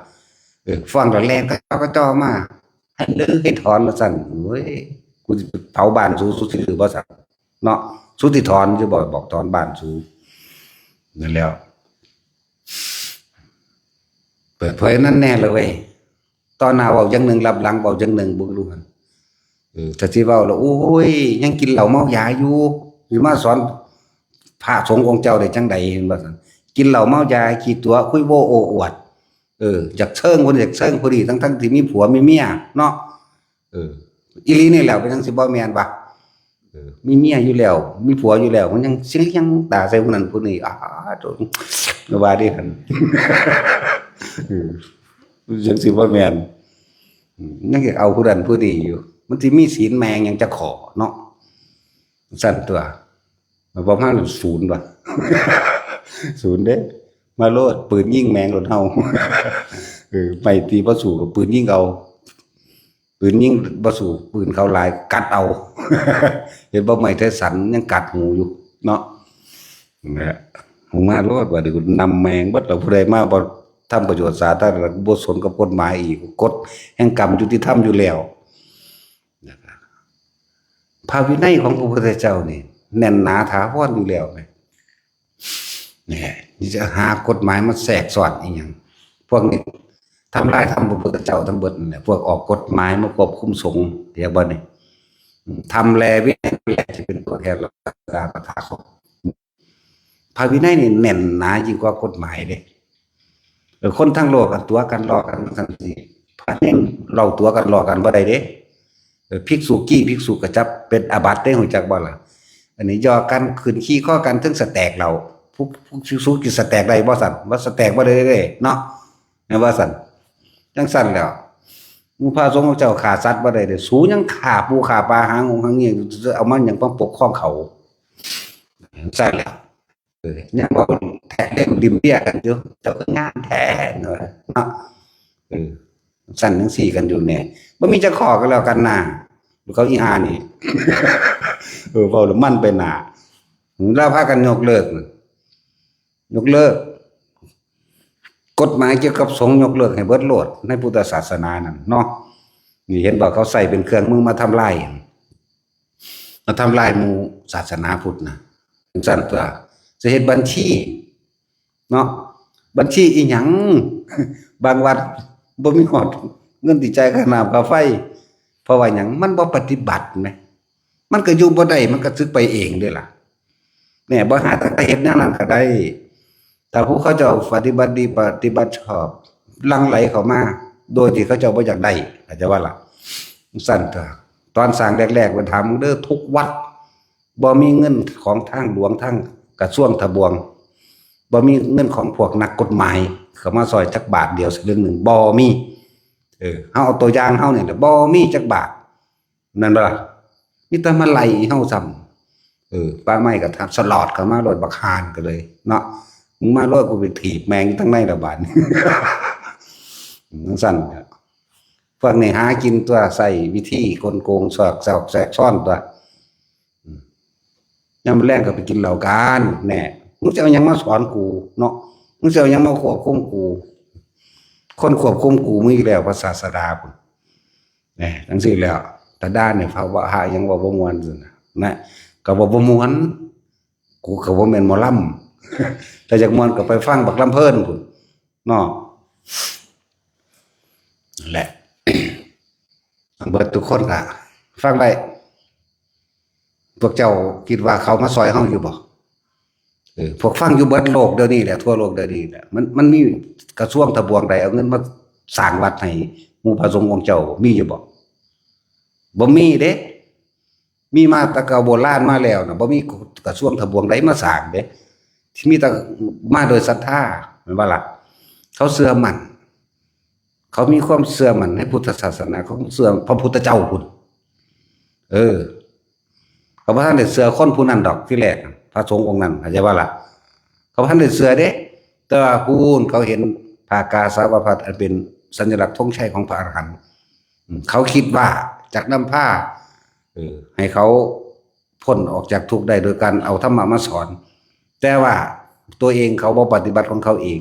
เออ ฟ้องแล้วแล่นกระจอกกระจอกมา ให้รื้อให้ถอนว่าซั่น โอ้ย กูสิเผาบ้านสู สูสิรื้อบ่ซั่น เนาะ สูสิถอนอยู่บ่ บอกถอนบ้านสู นั่นแหล้ว เปิดเผยนั่นแน่เลยเว้ย ต่อหน้าเว้าอย่างหนึ่ง ลับหลังเว้าอย่างหนึ่ง เบิ่งดูหั่น เออ ถ้าสิเว้าแล้ว โอ้ย ยังกินเหล้าเมายาอยู่ สิมาสอนพระสงฆ์องค์เจ้าได้จั่งใด เห็นบ่ซั่น กินเหล้าเมายา ขี้ตั๋ว คุยโว้โอ้อวด เออ อยากเซิงคน อยากเซิงคนนี้ ทั้งๆที่มีผัวมีเมียเนาะ เออ อีหลีนี่แหละ เป็นจั่งสิบ่แม่นวะ เออ มีเมียอยู่แล้ว มีผัวอยู่แล้ว มันยังสิเลี้ยงตาใส่ผู้นั้นผู้นี้ อ้า โถ่ ว่าเด้หั่น เออ จั่งสิบ่แม่น อืม ยังอยากเอาผู้นั้นผู้นี้อยู่ มันสิมีศีลแม่งหยังจักข้อเนาะ ซั่นตัว มันบ่มาศูนย์วะ ศูนย์เด้ มาโลด ปืนยิงแม่งโลดเฮา เออ ไม้ตีบ่สู้ก็ปืนยิงเอา ปืนยิงบ่สู้ ปืนเขาหลาย กัดเอา เห็นบ่ ไม้ไทสันยังกัดหูอยู่เนาะ นั่นแหละ หูมาโลด ว่าเดี๋ยวกูนำแม่งเบิด แล้วผู้ใดมาบ่ทำประโยชน์สาธารณะ บ่สนกับกฎหมายอีก กฎแห่งกรรมยุติธรรมอยู่แล้ว พระวินัยของพระพุทธเจ้านี่ แน่นหนาถาวรอยู่แล้วแหม เนี่ย นี่จะหากฎหมายมาแทรกซ้อนอีหยัง พวกนี้ทำลายธรรมพระพุทธเจ้าทั้งเบิดนั่นแหละ พวกออกกฎหมายมาควบคุมสงฆ์ เรียกว่านี่ อืม ธรรมแลวินัยแลที่เป็นตัวแทนเรา ศาสดาตถาคต พระวินัยนี่แน่นหนายิ่งกว่ากฎหมายเด้ เออ คนทั้งโลกกันตั๋วกันล้อกันจั่งซี้ พระเณรเฮาตั๋วกันล้อกันบ่ได้เด้ เออ ภิกษุกี้ภิกษุก็จับเป็นอาบัติเด้ ฮู้จักบ่ล่ะ? อันนี้หยอกกันขึ้นขี้คอกันเทิงสแต็กเหล้า ผู้ ผู้ภิกษุกินสแต็กได้บ่ซั่น? บ่สแต็กบ่ได้เด้เนาะ แม่นบ่ซั่น? จั่งซั่นแหล้ว หมู่พระสงฆ์เจ้าฆ่าสัตว์บ่ได้เด้ สูยังฆ่าปูฆ่าปลาหางูหาเงี้ย เอามันหยังมาปกครองเขา จั่งซั่นแหล้ว เออ ยังเว้าแทะเล็บริมเบียกันอยู่ เจ้าก็งามแท้เนาะ เออ ซั่นจั่งซี้กันอยู่แน่ บ่มีจักข้อก็แล้วกันนะ เขาอีห่านี่ เออ เว้าแล้วมันไปหน้า แล้วพากันยกเลิก ยกเลิก กฎหมายเกี่ยวกับสงฆ์ยกเลิกให้เบิดโลด ในพุทธศาสนานั่นเนาะ นี่เห็นบ่ เขาใช้เป็นเครื่องมือมาทำลาย มาทำลายหมู่ศาสนาพุทธนะ จั่งซั่นตัว จะเฮ็ดบัญชี เนาะ บัญชีอีหยัง บางวัดบ่มีฮอดเงินที่จ่ายค่าน้ำค่าไฟ เพราะว่าหยัง มันบ่ปฏิบัติแหม มันก็อยู่บ่ได้ มันก็สึกไปเองเด้ล่ะ เนี่ย บ่หาทางเฮ็ดแนวนั้นก็ได้ ถ้าผู้เขาเจ้าปฏิบัติดี ปฏิบัติชอบ หลั่งไหลเข้ามา โดยที่เขาเจ้าบ่อยากได้ เข้าใจบ่ล่ะ จั่งซั่นตัว ตอนสร้างแรกๆ เพิ่นถามเด้อ ทุกวัด บ่มีเงินของทางหลวง ทางกระทรวงทบวง บ่มีเงินของพวกนักกฎหมาย เข้ามาซอยจักบาทเดียวสลึงหนึ่ง บ่มี เออ เฮาเอาตัวอย่างเฮานี่แหละ บ่มีจักบาท นั่นบ่ล่ะ มีแต่มาไล่เฮาซ้ำ เออ ป่าไม้ก็ทับสลอดเข้ามาโลด บักห่านก็เลย เนาะ มึงมาโลด กูไปถีบแม่งอยู่ทางในละบาด จั่งซั่น พวกนี้หากินตัว ใช้วิธีกลโกง สอดแทรก แทรกซ้อนตัว อืม ยามมื้อแลงก็ไปกินเหล้ากัน แน่ มึงสิเอาหยังมาสอนกูเนาะ มึงสิเอาหยังมาควบคุมกู คนควบคุมกูมีอยู่แล้ว พระศาสดาพุ้น แน่ จั่งซี้แล้ว ถ้าด่าเนี่ย พระว่าหาหยังเว้าบ่ม่วนซั่นน่ะ นะ ก็เว้าบ่ม่วน กูก็บ่แม่นหมอลำ ถ้าอยากม่วนก็ไปฟังบักลำเพลินพุ้น เนาะ นั่นแหละ เบิดทุกคนก็ฟังไว้ พวกเจ้าคิดว่าเขามาซอยเฮาอยู่บ่? เออ พวกฟังอยู่เบิดโลกเดี๋ยวนี้แหละ ทั่วโลกเดี๋ยวนี้แหละ มัน มันมีกระทรวงทบวงใดเอาเงินมาสร้างวัดให้หมู่พระสงฆ์องค์เจ้า มีอยู่บ่? บ่มีเด้ มีมาแต่เก่าโบราณมาแล้วน่ะ บ่มีกระทรวงทบวงใดมาสร้างเด้ ที่มีแต่มาโดยศรัทธา แม่นบ่ล่ะ? เขาเชื่อมั่น เขามีความเชื่อมั่นในพุทธศาสนา เขาเชื่อพระพุทธเจ้าพุ้น เออ เขาบ่ทันได้เชื่อคนผู้นั้นดอก ทีแรก พระสงฆ์องค์นั้น เข้าใจบ่ล่ะ? เขาบ่ทันได้เชื่อเด้ แต่ว่าพุ้นเขาเห็นผ้ากาสาวพัสตร์อันเป็นสัญลักษณ์ธงชัยของพระอรหันต์ อืม เขาคิดว่าจักนำพา เออ ให้เขา พ้นออกจากทุกข์ได้โดยการเอาธรรมะมาสอน แต่ว่าตัวเองเขาบ่ปฏิบัติของเขาเอง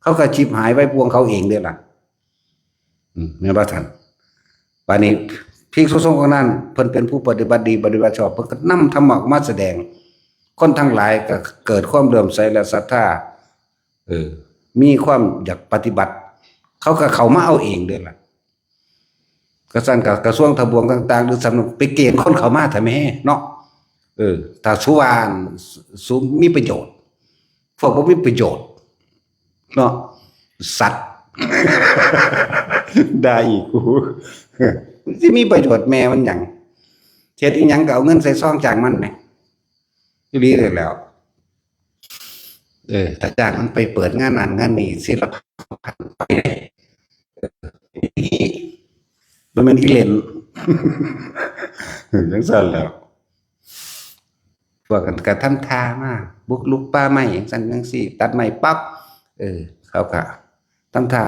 เขาก็ชิบหายไว้ปวงเขาเองเด้อล่ะ อืม แม่นบ่ท่าน บาดนี้ภิกษุสงฆ์องค์นั้น เพิ่นเป็นผู้ปฏิบัติดีปฏิบัติชอบ เพิ่นก็นำธรรมะออกมาแสดง คนทั้งหลายก็เกิดความเลื่อมใสและศรัทธา เออ มีความอยากปฏิบัติ เขาก็เข้ามาเอาเองเด้อล่ะ กระซั่นก็กระทรวงทบวงต่างๆ หรือสำนักไปเกณฑ์คนเข้ามาแท้แม่เนาะ เออ ถ้าสุว่าสุมีประโยชน์ พวกบ่มีประโยชน์ เนาะ สัตว์ ด่าอีกกู สิมีประโยชน์แม่มันหยัง เฮ็ดอีหยังก็เอาเงินใส่ซองจ้างมันแหม อีหลีเลยแหล้ว เออ ถ้าจ้างมันไปเปิดงานนั่นงานนี่ ศิลปะไป บ่แม่นอีเล่น จังซั่นแหล้ว พวกกันก็ทำท่ามา บุกรุกป่าไม้จังซั่นจังซี่ ตัดไม้ปั๊บ เออ เขาก็ทำท่า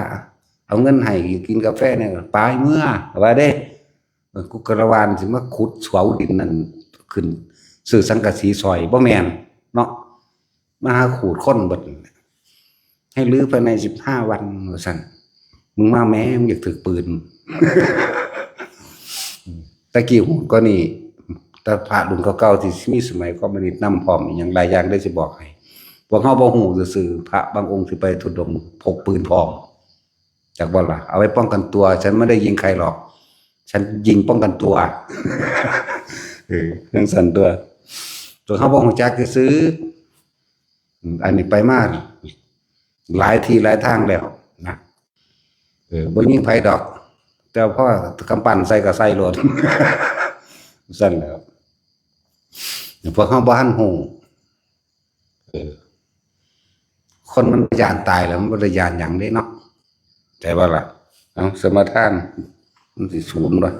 เอาเงินให้กินกาแฟเนี่ย ไปเมือ ว่าเด้ เออ กูกะละวานสิมาขุดเสาดินนั่นขึ้น ซื้อสังกะสีซอย บ่แม่นเนาะ มาหาขูดคนเบิด ให้รื้อภายในสิบห้าวัน ว่าซั่น มึงมาแหม มึงอยากถืกปืน ตะกี้โหดกว่านี้ แต่พระรุ่นเก่าๆ ที่มีสมัยคอมมิวนิสต์นำพร้อม อีหยังหลายอย่างได้สิบอกให้ พวกเฮาบ่ฮู้ซื่อๆ พระบางองค์สิไปธุดงค์พกปืนพร้อม จักบ่ล่ะ เอาไว้ป้องกันตัว ฉันไม่ได้ยิงใครหรอก ฉันยิงป้องกันตัว เออ จังซั่นตัว ตัวเฮาบ่ฮู้จักซื่อๆ อืม อันนี้ไปมาหลายที่หลายทางแล้วนะ เออ บ่ยิงไผดอก แต่พอกำปั้นใส่ก็ใส่โลด ซั่นแหล้ว พวกเฮาบ่ทันฮู้ เออ คนมันย้านตายแล้ว มันบ่ได้ย้านหยังเด้เนาะ แต่ว่าล่ะ เอ้า สมาทาน มันสิศูนย์บ่